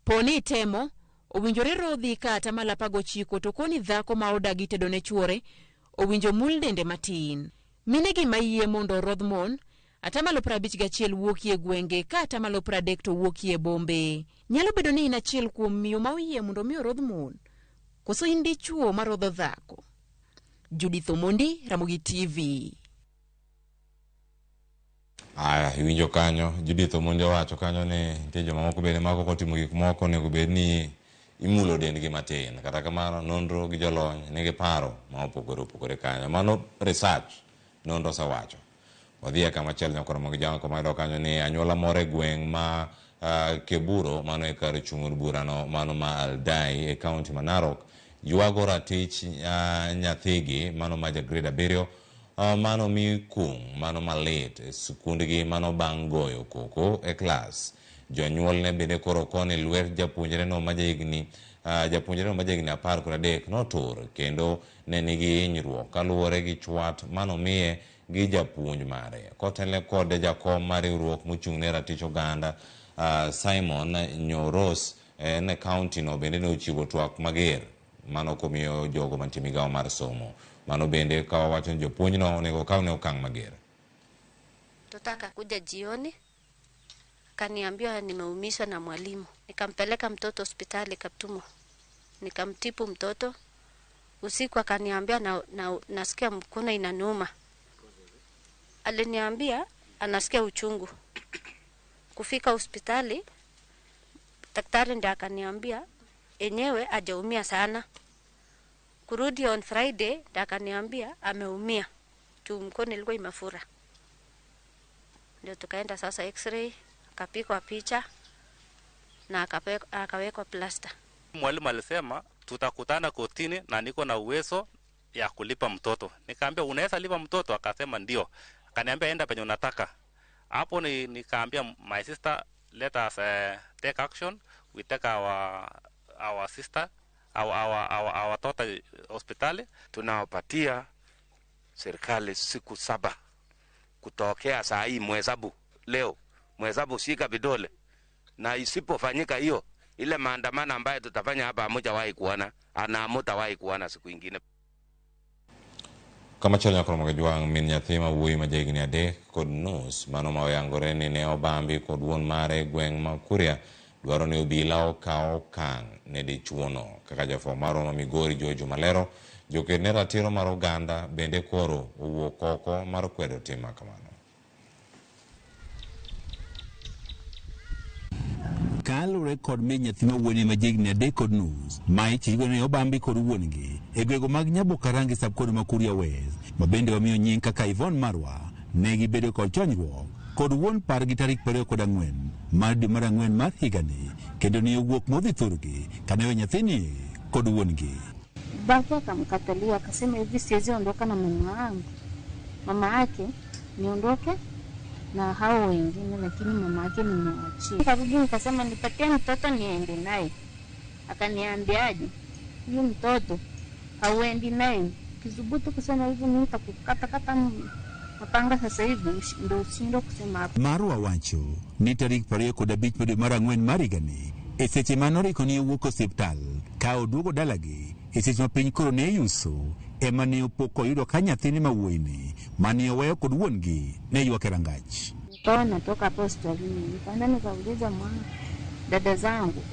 po ni itemo, owinjore rodhi ka atamalo 19 to koni dhako ma odagi tedo ne chuore, owinjo mul dende matin. Mine gi mayie mondo orodh mon, atamalo 51 wuokie gwenge ka atamalo 30 to wuokie bombe. Nyalo bedo ni in achiel kuom miyo ma oyie mondo mi orodh mon, koso in dichuo ma rodho dhako? Judith Omondi, Ramogi TV.
Aya, iwinjo kanyo, Judith Omondi owacho kanyo ni nitie jomamoko bende ma kotimo gik moko onego bed ni imulo dendgi matin. Kata kamano, nonro gi jolony nigi paro ma opogore opogore kanyo. Mano research, nonro osewacho. Wadhi e kama chielo nyakoro mag jang' kama yudo kanyo ni anyuola moro e gweng' ma Keburo, mano e kar chung' od burano, mano ma Aldai e kaunti ma Narok, ywago ratich nyathigi, mano ma ja grade 7, mano mi kum, mano malit e sikundgi, mano bang' goyo koko e klas. Jonyuolne bende koro koni lwet japuonjreno ma jahigni 13 notur kendo ne nigi hinyruok kaluwore gi chwat manomiye gi japuonj mare. Kotelne kod jakom mar riwruok mochung' ne ratich oganda Simon Nyoros en kaunti no bende ne ochiwo twak mager mano komiyo jogo mantie migawo mar somo. Mano bende ka wawacho ni jopuonjno onego okaw ne okang' mager.
Mtoto akakuja jioni akaniambia nimeumizwa na mwalimu. Nikampeleka mtoto hospitali Kaptumo. Nikamtibu mtoto. Usiku akaniambia nasikia mkono inaniuma. Aliniambia anasikia uchungu. Kufika hospitali daktari ndiye akaniambia enyewe hajaumia sana. Kurudi on Friday ndiye akaniambia ameumia. Tu mkono ilikuwa imefura. Ndio tukaenda sasa x-ray, akapigwa picha na akawekwa plaster.
Mwalimu alisema tutakutana kotini na niko na uwezo ya kulipa mtoto. Nikaambia unaweza lipa mtoto? Akasema ndio. Akaniambia enda penye unataka. Hapo nikaambia my sister, let us take action. We take our sister, our daughter hospitali.
Tunawapatia serikali siku 7 kutokea saa hii, mhesabu leo, mhesabu shika vidole, na isipofanyika hiyo, ile maandamano ambayo tutafanya hapa hamtawahi kuona, na hamtawahi kuona siku ingine.
Kama chielo nyakoro mag jwang' min nyathi ma wuoyi ma jahigni 3.5 mano ma oyangore ni ne obambi kod wuon mare e gweng' ma Kuria dwaro ni obila okaw okang' ne dichuono. Kaka jafwambo marwa ma Migori George Malero Joked ne ratiro mar oganda bende koro owuok oko mar kwedo tim ma kamano.
Kaluwore kod min nyathi ma wuoyi ma jahigni 3.5 ma ichiwo ne obambi kod wuon-gi e gwenge mag Nyabokarangi sub-county ma Kuria West, ma bende omiyo nying kaka Yvonne Marwa, ne gibedo kod chwanyruok kod wuon pargi tarik 24 mar dwe mar ang'wen mar higani, kendo ne owuok modhi thurgi kane owe nyathini kod wuon-gi.
Babake akamkatalia akasema, hivi siwezi ondoka na mama wangu, mama yake niondoke na hao wengine, lakini mama yake nimewachia. Nikarudi nikasema nipatie mtoto niende naye. Akaniambiaje, huyu mtoto hauendi naye, ukithubutu kusema hivi mimi nitakukatakata mapanga sasa hivi, ndio ushindwe kusema hapo.
Marwa wacho ni tarik 25 dwe mar ang'wen mar higani e seche mane oriko ni owuok osiptal ka oduogo dalagi e seche ma piny koro ne yuso ema ne opo koyudo ka nyathine ma wuoyini mane oweyo kod wuon-gi ne ywak e rangach.
Nikawa natoka hapo hospitalini, nikaenda nikauliza mwana dada zangu,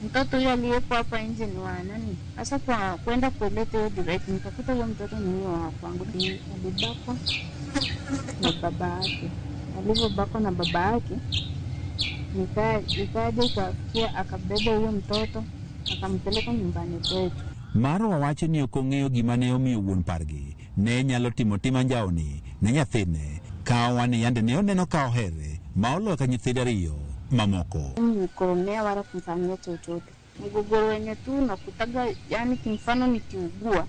mtoto huyo aliyepo hapa nje ni wa nani? Sasa kwa kwenda kuleta hiyo direct nikakuta huyo mtoto ni huyo wa kwangu, ni alibakwa na baba yake. Alivyobakwa na baba yake, ikaja ikafikia akabeba huyo mtoto akampeleka nyumbani kwetu.
Marwa wacho ni ok ong'eyo gima ne omiyo wuon pargi ne nyalo timo tim anjawni ne nyathine ka wane yande ne oneno ka ohere ma oloyo ka nyithinde ariyo mamoko.
Mkoromea wala kumfanyia chochote. Mgogoro wenye tu nakutaga, yani kimfano nikiugua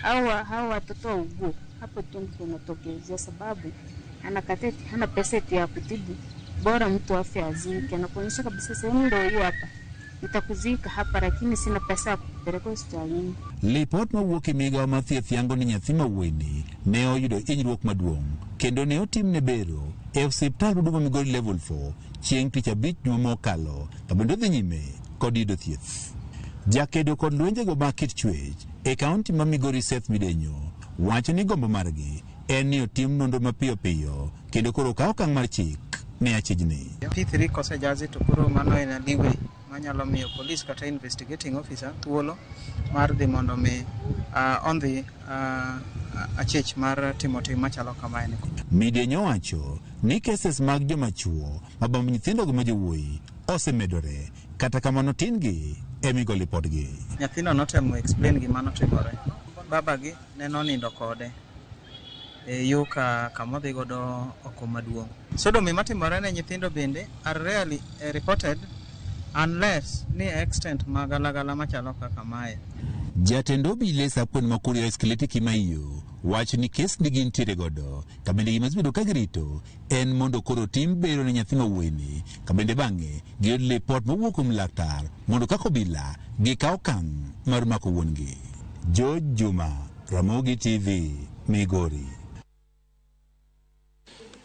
au hao watoto waugue, hapo tu ndipo unatokelezea, sababu anakataa eti hana pesa eti ya kutibu, bora mtu afe azike. Anakuonyesha kabisa sehemu ndio hiyo hapa, nitakuzika hapa, lakini sina pesa ya kupeleka hospitalini.
Lipot mawuok e migawo mar thieth yango ni nyathi ma wuoyini ne oyudo hinyruok maduong' kendo ne otimne bero e osiptal maduong' ma Migori Level 4 chieng' tich abich juma mokalo ka bende odhi nyime kod yudo thieth. Jakedo kod lwenjego mag kit chwech e kaunti ma Migori Seth Midenyo wacho ni gombo margi en ni otim nonro mapiyo piyo kendo koro okaw okang' mar chik ne achijni.
P3 kosejazi to koro mano en a leeway manyalo miyo police kata investigating officer thuolo mar dhi mondo mi ondhi achich mar timo tim machalo kamaeni.
Midenyo wacho ni cases mag joma chuo mabambo nyithindo gi ma jowuoyi osemedore, kata kamano tin gi emigo lipodgi.
Nyathino notemo explain gima notimore. Babagi ne nonindo kode e yo ka kamodhi godo oko maduong'. Sodomy matimore ne nyithindo bende are rarely reported unless ni extent magalagala machalo kaka mae.
Jatend obila sub-county ma Kuria Eskeleti Kimaiyo wacho ni kes ni gintiere godo ka bende gima osebedo ka girito en mondo koro tim bero ne nyathi ma wuoyini ka bende bang'e giyud lipot mowuok kuom laktar mondo kaka obila gikaw okang' mar mako wuon-gi. George Juma, Ramogi TV, Migori.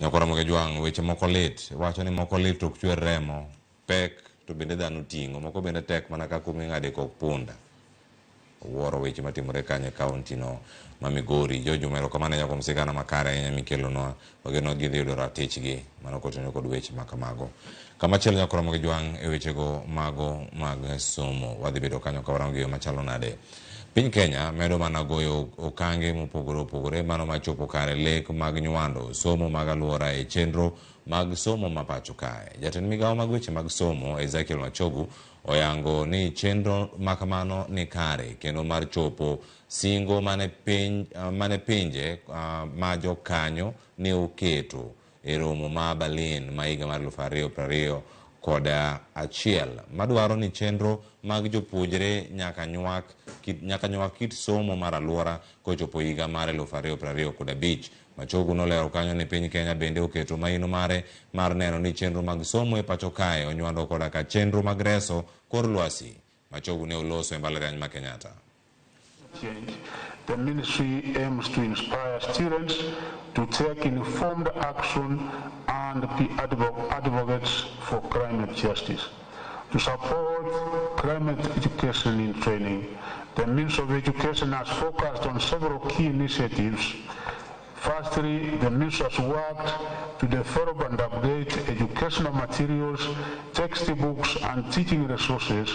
Nyakwar Ramogi Jwang', weche moko lit, wacho ni moko lit to ok chwer remo, pek to bende dhano ting'o, moko bende tek mana kaka kuma ing'ade kok punda. Wuoro weche matimore kanyo e kaunti no ma Migori. George Juma, erokamano ahinya kuom sigana makare ahinya mikelonwa. Wageno gidhi yudo ratichgi mano kotenore kod weche ma kamago. Kamachielo Nyakwar Ramogi Jwang' e wechego mago mag somo. Wadhi bedo kanyo ka warango yo machalo nade. Piny Kenya medo mana goyo okange mopogore opogore mano machopo kare lek mag nywando somo mag alwora e chenro mag somo ma pacho kae. Jatend migawo mag weche mag somo Ezekiel Machogu oyango ni chenro makamano ni kare kendo mar chopo singo mane piny mane pinje ma jokanyo ne oketo e romo ma Berlin ma higa mar 2021 madwaro ni chenro mag jopuonjre nyaka nywak kit somo mar alwora kochopo higa mar 2025. Machogu nolero kanyo ni piny Kenya bende oketo maino mare mar neno ni chenro mag somo e pacho kae onywando koda ka chenro mag reso kor lwasi. Machogu ne oloso e mbalariany ma Kenyatta.
Change. The ministry aims to inspire students to take informed action and be advocates for climate justice. To support climate education in training, the Ministry of Education has focused on several key initiatives. Firstly, the ministry has worked to develop and update educational materials, textbooks, and teaching resources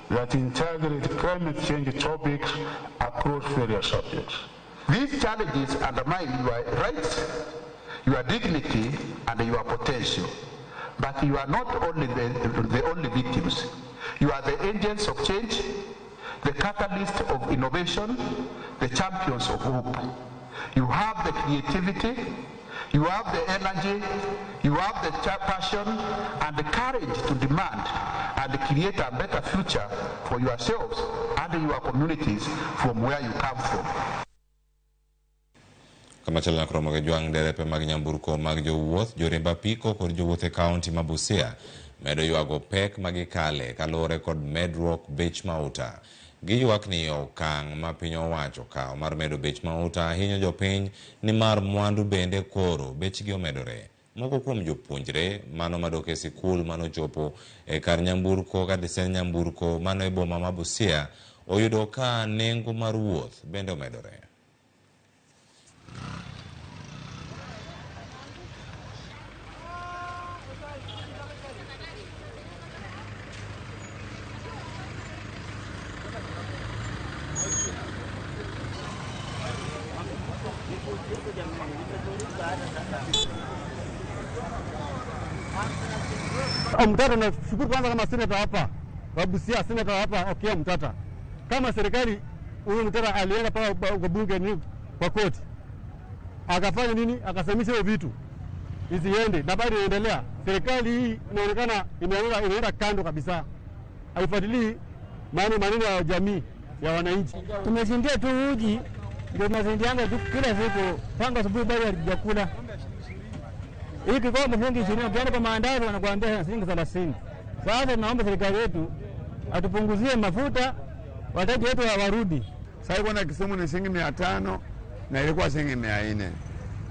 that integrate climate change topics across various subjects.
These challenges undermine your rights, your dignity, and your potential. But you are not only the only victims. You are the agents of change, the catalyst of innovation, the champions of hope. You have the creativity, you have the energy, you have the passion and the courage to demand and create a better future for yourselves and your communities from where you come from.
Kamachielo nyaka romo gi jwang' derepe mag nyamburko mag jowuoth, joriemb apiko kod jowuoth e kaunti ma Busia medo ywago pek ma gikale kaluwore kod medruok bech mauta. Giywak ni okang' ma piny owacho okawo mar medo bech mauta hinyo jopiny nimar mwandu bende koro bechgi omedore. Moko kuom jopuonjre mano madok e sikul manochopo e kar nyamburko kata stend nyamburko mano e boma ma Busia oyudo ka nengo mar wuoth bende omedore.
Mtata nashukuru kwanza kama seneta hapa wa Busia, seneta hapa Okiya Mtata. Kama serikali huyu Mtata alienda paka kwa bunge ni kwa koti. Akafanya nini? Akasimamisha hiyo vitu isiende na bado inaendelea. Serikali hii inaonekana imeenda kando kabisa. Haifuatilii maneno ya jamii ya wananchi.
Tumeshindia tu uji ndio tunashindianga tu kila siku tangu asubuhi bado hatujakula. Hii kikombe shilingi 20, ukienda kwa maandazi wanakuambia shilingi 30. Sasa tunaomba serikali yetu atupunguzie mafuta, wateja wetu warudi.
Sasa kuna Kisumu ni shilingi 500 na ilikuwa shilingi 400.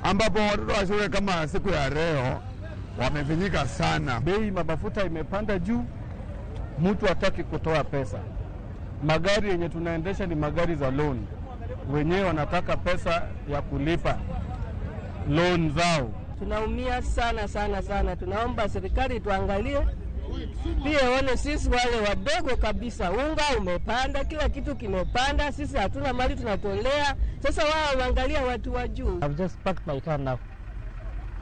Ambapo watoto wa shule kama siku ya leo wamefinyika sana.
Bei mafuta imepanda juu, mtu hataki kutoa pesa. Magari yenye tunaendesha ni magari za loan. Wenyewe wanataka pesa ya kulipa loan zao.
Tunaumia sana sana sana. Tunaomba serikali tuangalie pia one sisi wale wadogo kabisa. Unga umepanda, kila kitu kimepanda, sisi hatuna mali tunatolea. Sasa wao waangalia watu wa juu.
I've just parked my car now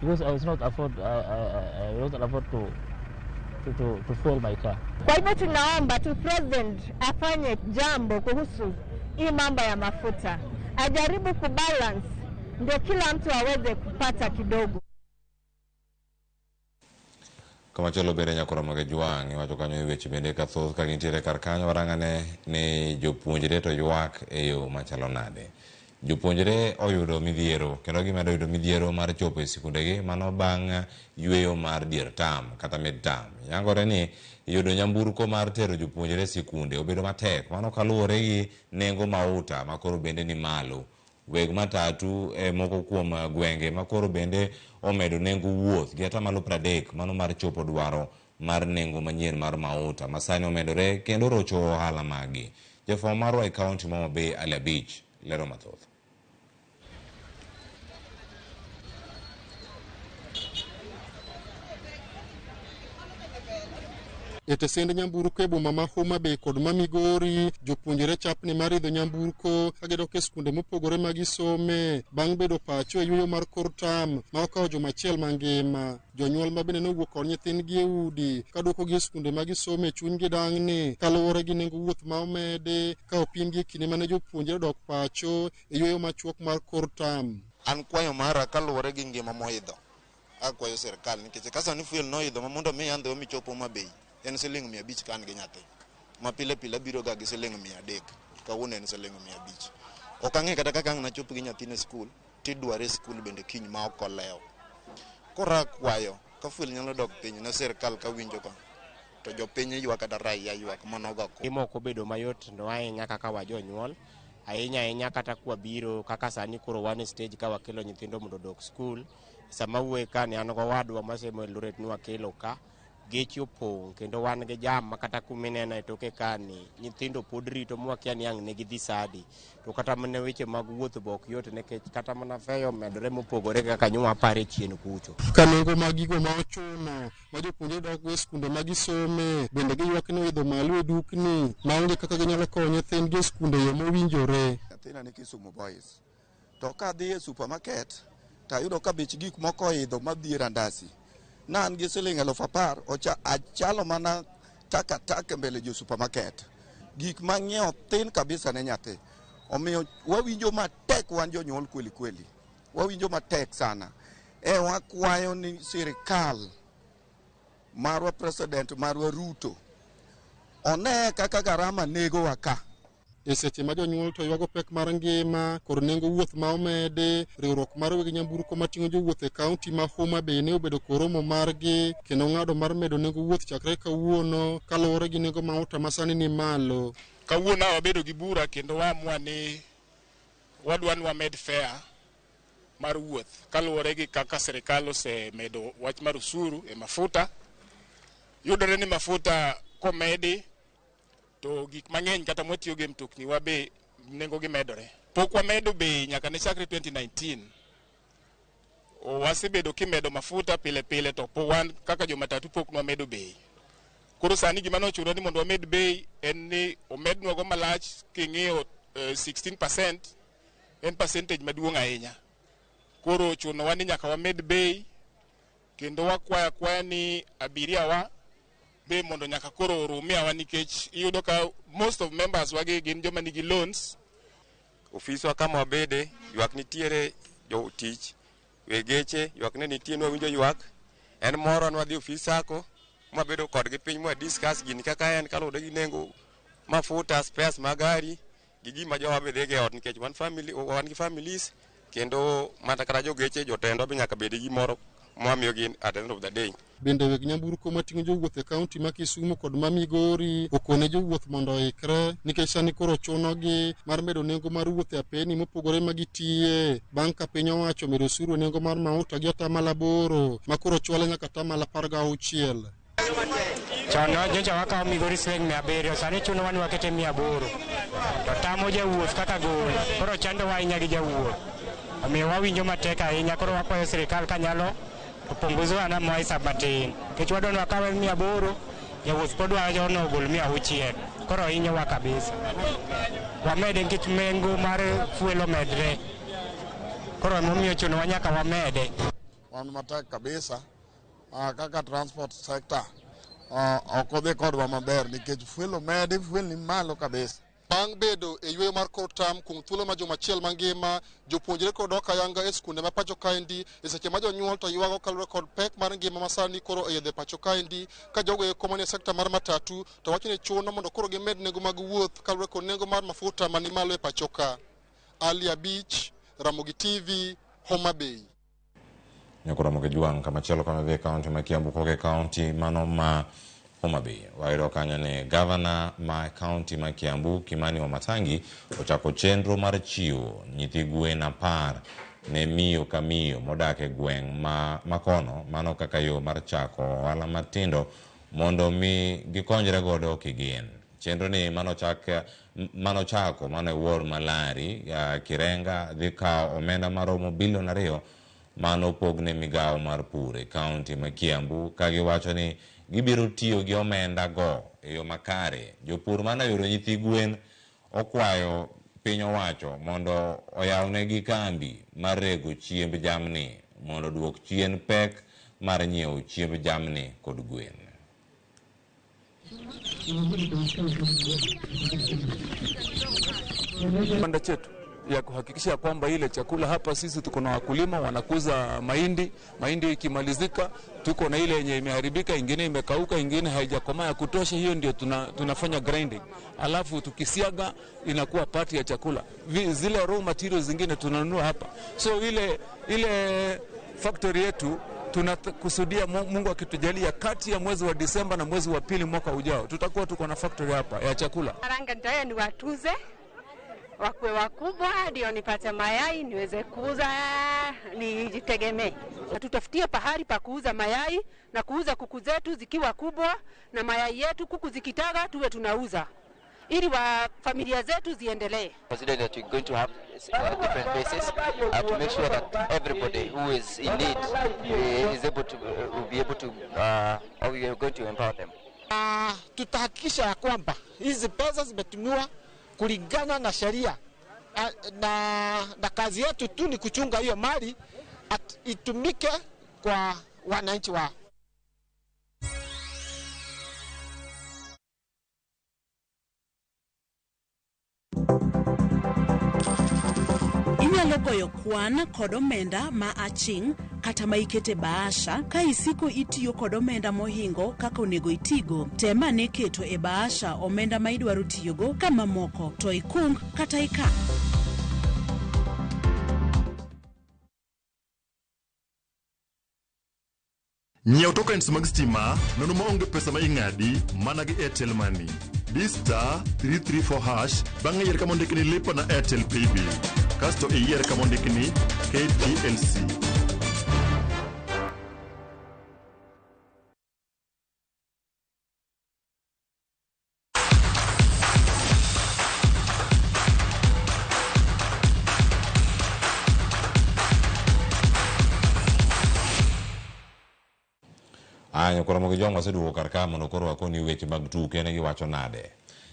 because I was not afford I was not afford to fuel my car.
Kwa hivyo tunaomba tu president afanye jambo kuhusu hii mambo ya mafuta. Ajaribu kubalance ndio kila mtu aweze kupata kidogo.
Kamachielo bende nyaka romo gi jwang' iwacho kanyo e weche bende kathoth ka gintiere kar kanyo warang'ane ni jopuonjre to ywak e yo machalo nade. Jopuonjre oyudo midhiero kendo gimedo yudo midhiero mar chopo e sikundegi mano bang' yweyo mar dier tam kata mid term. Yangore ni yudo nyamburko mar tero jopuonjre e sikunde obedo matek mano kaluwore gi nengo mauta makoro bende ni malo. Weg matatu e moko kuom gwenge makoro bende omedo nengo wuoth gi atamalo 30 mano mar chopo dwaro mar nengo manyien mar mauta masani omedore kendo rocho ohala magi. Jafwambo marwa e kaunti ma Homa Bay Ali Abich lero mathoth.
E tesend nyamburko e boma ma Homa Bay kod ma Migori, jopuonjre chapni mar idho nyamburko ka gidok e skunde mopogore ma gisome bang' bedo pacho e yueyo mar kor tam ma okawo juma achiel mangima. Jonyuol ma bende nowuok kod nyithindgi e udi ka duokogi e skunde ma gisome chunygi dang'ni kaluwore gi nengo wuoth ma omedi ka opim gi e kinde mane jopuonjre odok pacho e yueyo machuok mar kor tam.
An kwayo mara kaluwore gi ngima moidho, akwayo sirkal nikech ka sani fuel noidho ma mondo mi andho michopo Homa Bay en siling 500 ka an gi nyathi ma pile pile abiro ga gi siling 300, kawuono en siling 500. Ok ang'e kata kaka ang' nachop gi nyathina e skul tidware e skul bende kiny ma ok olewo. Koro akwayo ka fuel nyalo dok piny ne sirkal kawinjo ka to jopiny ywak kata raia ywak manogo.
Gima ok obedo mayot no ahinya kaka wajonyuol, ahinya ahinya kata kwabiro kaka sani koro wan e stage ka wakelo nyithindo mondo odok skul. Sama wuoye ka ni an gowadwa masemo Eldoret ni wakelo ka Geche opong' kendo wan gi jam ma kata kumineno e toke kani nyithindo pod rito mwakia ni ang' ne gidhi sadi. To kata mana weche mag wuoth be ok yot nikech kata mana feyo omedore mopogore kaka nyo wapare chien kucho.
Ka nengo mag gigo ma ochuno ma jopuonjre dok go e skunde ma gisome bende giywak ni oidho malo e dukni maonge kaka ginyalo kowo nyithindgi e skunde e yo mowinjore.
Nyathina ni Kisumu Boys. To kadhi e supermarket to ayudo ka bech gik moko oidho madhi e randasi. Na an gi siling 10,000 ocha achalo mana takataka mbele jo supermarket. Gik mang'iewo thin kabisa ne nyathi. Omiyo wawinjo matek wan jonyuol kweli kweli. Wawinjo matek sana. E wakwayo ni sirikal marwa president marwa Ruto one kaka garama negowa ka.
E seche ma jonyuol to ywago pek mar ngima kod nengo wuoth ma omedi, riwruok mar weg nyamburko mating'o jowuoth e kaunti ma Homa Bay ne obedo kod romo margi kendo ng'ado mar medo nengo wuoth chakre kawuono kaluwore gi nengo mauta ma sani ni malo.
Kawuono wabedo gi bura kendo waamua ni wadwa ni wamed fare mar wuoth kaluwore gi kaka sirikal osemedo wach mar osuru e mafuta. Yudore ni mafuta komedi to gik mang'eny kata mwatiyogo e mtokni wa be nengo gi medore. Pok wamedo bei nyaka ne chakre 2019. Wasebedo kimedo mafuta pile pile to po wan kaka jomatatu pok nwamedo bei. Koro sani gima nochuno ni mondo wamed bei en ni omednwago malach king'iyo 16% en percentage maduong' ahinya. Koro ochunowa ni nyaka wamed bei kendo wakwaya akwaya ni abiria wa be mondo nyaka koro orumiawa nikech iyudo ka most of members wagi gin joma nigi loans.
Ofiswa kama wabede, ywak nitiere jotich, weg geche, ywak ne nitie nwawinjo ywak. En moro nwadhi ofis sako, mwabedo kodgi piny mwa discuss gini kaka en kaluwore gi nengo mafuta, spares mag gari, gi gima jowa be dhigo e ot nikech wan family, wan gi families kendo mata kata jogeche jotendwa be nyaka bed gi gimoro mwamiyogi at the end of the day.
Bende weg nyamburko mating'o jowuoth e kaunti ma Kisumu kod ma Migori okone jowuoth mondo oikre nikech sani koro chunogi mar medo nengo mar wuoth e apeni mopogore ma gitiye bang' ka piny owacho omedo osuru e nengo mar mauta gi 8% ma koro chwale nyaka 16%.
Chon nyocha wakawo Migori siling 700, sani chunowa ni wakete 800. To tamo jawuoth kaka gol, koro chandowa ahinya gi jawuoth. Omiyo wawinjo matek ahinya, koro wakwayo sirikal kanyalo to punguzwa na maisa matin. Nikech wadwa ni wakawe 800, jawuoth pod wacho ni ogol 600. Koro hinyowa kabisa. Wamede nikech nengo mar fuel omedre. Koro emomiyo chunowa nyaka wamede.
Wan matek kabisa kaka transport sector ok odhi kodwa maber nikech fuel omedi, fuel ni malo kabisa.
Bang' bedo e yweyo mar kor tam kuom thuolo ma juma achiel mangima, jopuonjre kod dok ayanga e skunde ma pacho kaendi e seche ma jonyuol to ywago kaluwore kod pek mar ngima ma sani koro oidho e pacho kaendi ka jogo eko manie sekta mar matatu to wacho ni chuno mondo koro gimed nengo mag wuoth kaluwore kod nengo mar mafuta mani malo e pacho ka. Ali Abich, Ramogi TV, Homa Bay.
Nyakoromo Kajwang' kamachielo kama dhi e kaunti ma Kiambu koka e kaunti mano ma Homa Bay. Wayudo kanyo ni gavana ma kaunti ma Kiambu Kimani Wamatangi ochako chenro mar chiwo nyithi gwen 10 ne miyo ka miyo modak e gweng' ma makono, mano kaka yo mar chako ohala matindo mondo mi gikonyre godo kigin. Chenro ni manochako mano e ward ma Lari, Kirenga dhi kawo omenda maromo bilion 2 mano opogne migawo mar pur e kaunti ma Kiambu ka giwacho ni gibiro tiyo gi omenda go e yo makare. Jopur mane oyudo nyithi gwen okwayo piny owacho mondo oyawnegi kambi mar rego chiemb jamni mondo oduok chien pek mar nyiewo chiemb jamni kod gwen.
Kibanda chetu ya kuhakikisha kwamba ile chakula hapa, sisi tuko na wakulima wanakuza mahindi, mahindi ikimalizika tuko na ile yenye imeharibika, ingine imekauka, ingine haijakomaa ya kutosha, hiyo ndio tunafanya grinding, alafu tukisiaga inakuwa part ya chakula. Zile raw materials zingine tunanunua hapa, so ile factory yetu tunakusudia, Mungu akitujalia, kati ya mwezi wa Disemba na mwezi wa pili mwaka ujao tutakuwa tuko na factory hapa ya chakula.
Karanga ndio ni watuze wakue wakubwa ndio nipate mayai niweze kuuza nijitegemee.
Tutafutie pahali pa kuuza mayai na kuuza kuku zetu zikiwa kubwa na mayai yetu kuku zikitaga tuwe tunauza ili wa familia zetu ziendelee.
Considering that we're going to have different bases to make sure that everybody who is in need is able to will be able to or we are going to empower them.
Tutahakikisha ya kwamba hizi pesa zimetumiwa kulingana na sheria na kazi yetu tu ni kuchunga hiyo mali itumike kwa wananchi wao.
Inyalo goyo kwan kod omenda ma aching' kata ma ikete bahasha ka isiko itiyo kod omenda mohingo kaka onego itigo. Tem ane keto e bahasha omenda ma idwaro tiyogo ka mamoko to ikung kata ikan.
Nyiew tokens mag stima nono maonge pesa ma ing'adi mana gi Airtel Money. Di star 334 hash bang'e yier kama ondiki ni lipa na Airtel Paybill. Kasto iyier kama ondiki ni KPLC.
Aya Karamogi Jong waseduogo kar ka mondo koro wakoni weche mag tuke ne giwacho nade.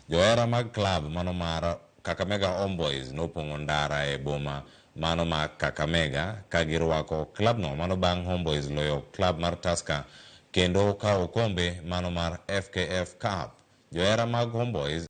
Johera mag club mano mar Kakamega Homeboys nopong'o ndara e boma mano ma Kakamega ka girwako klabno mano bang' Homeboys loyo club mar Tusker kendo kawo okombe mano mar FKF Cup. Johera mag Homeboys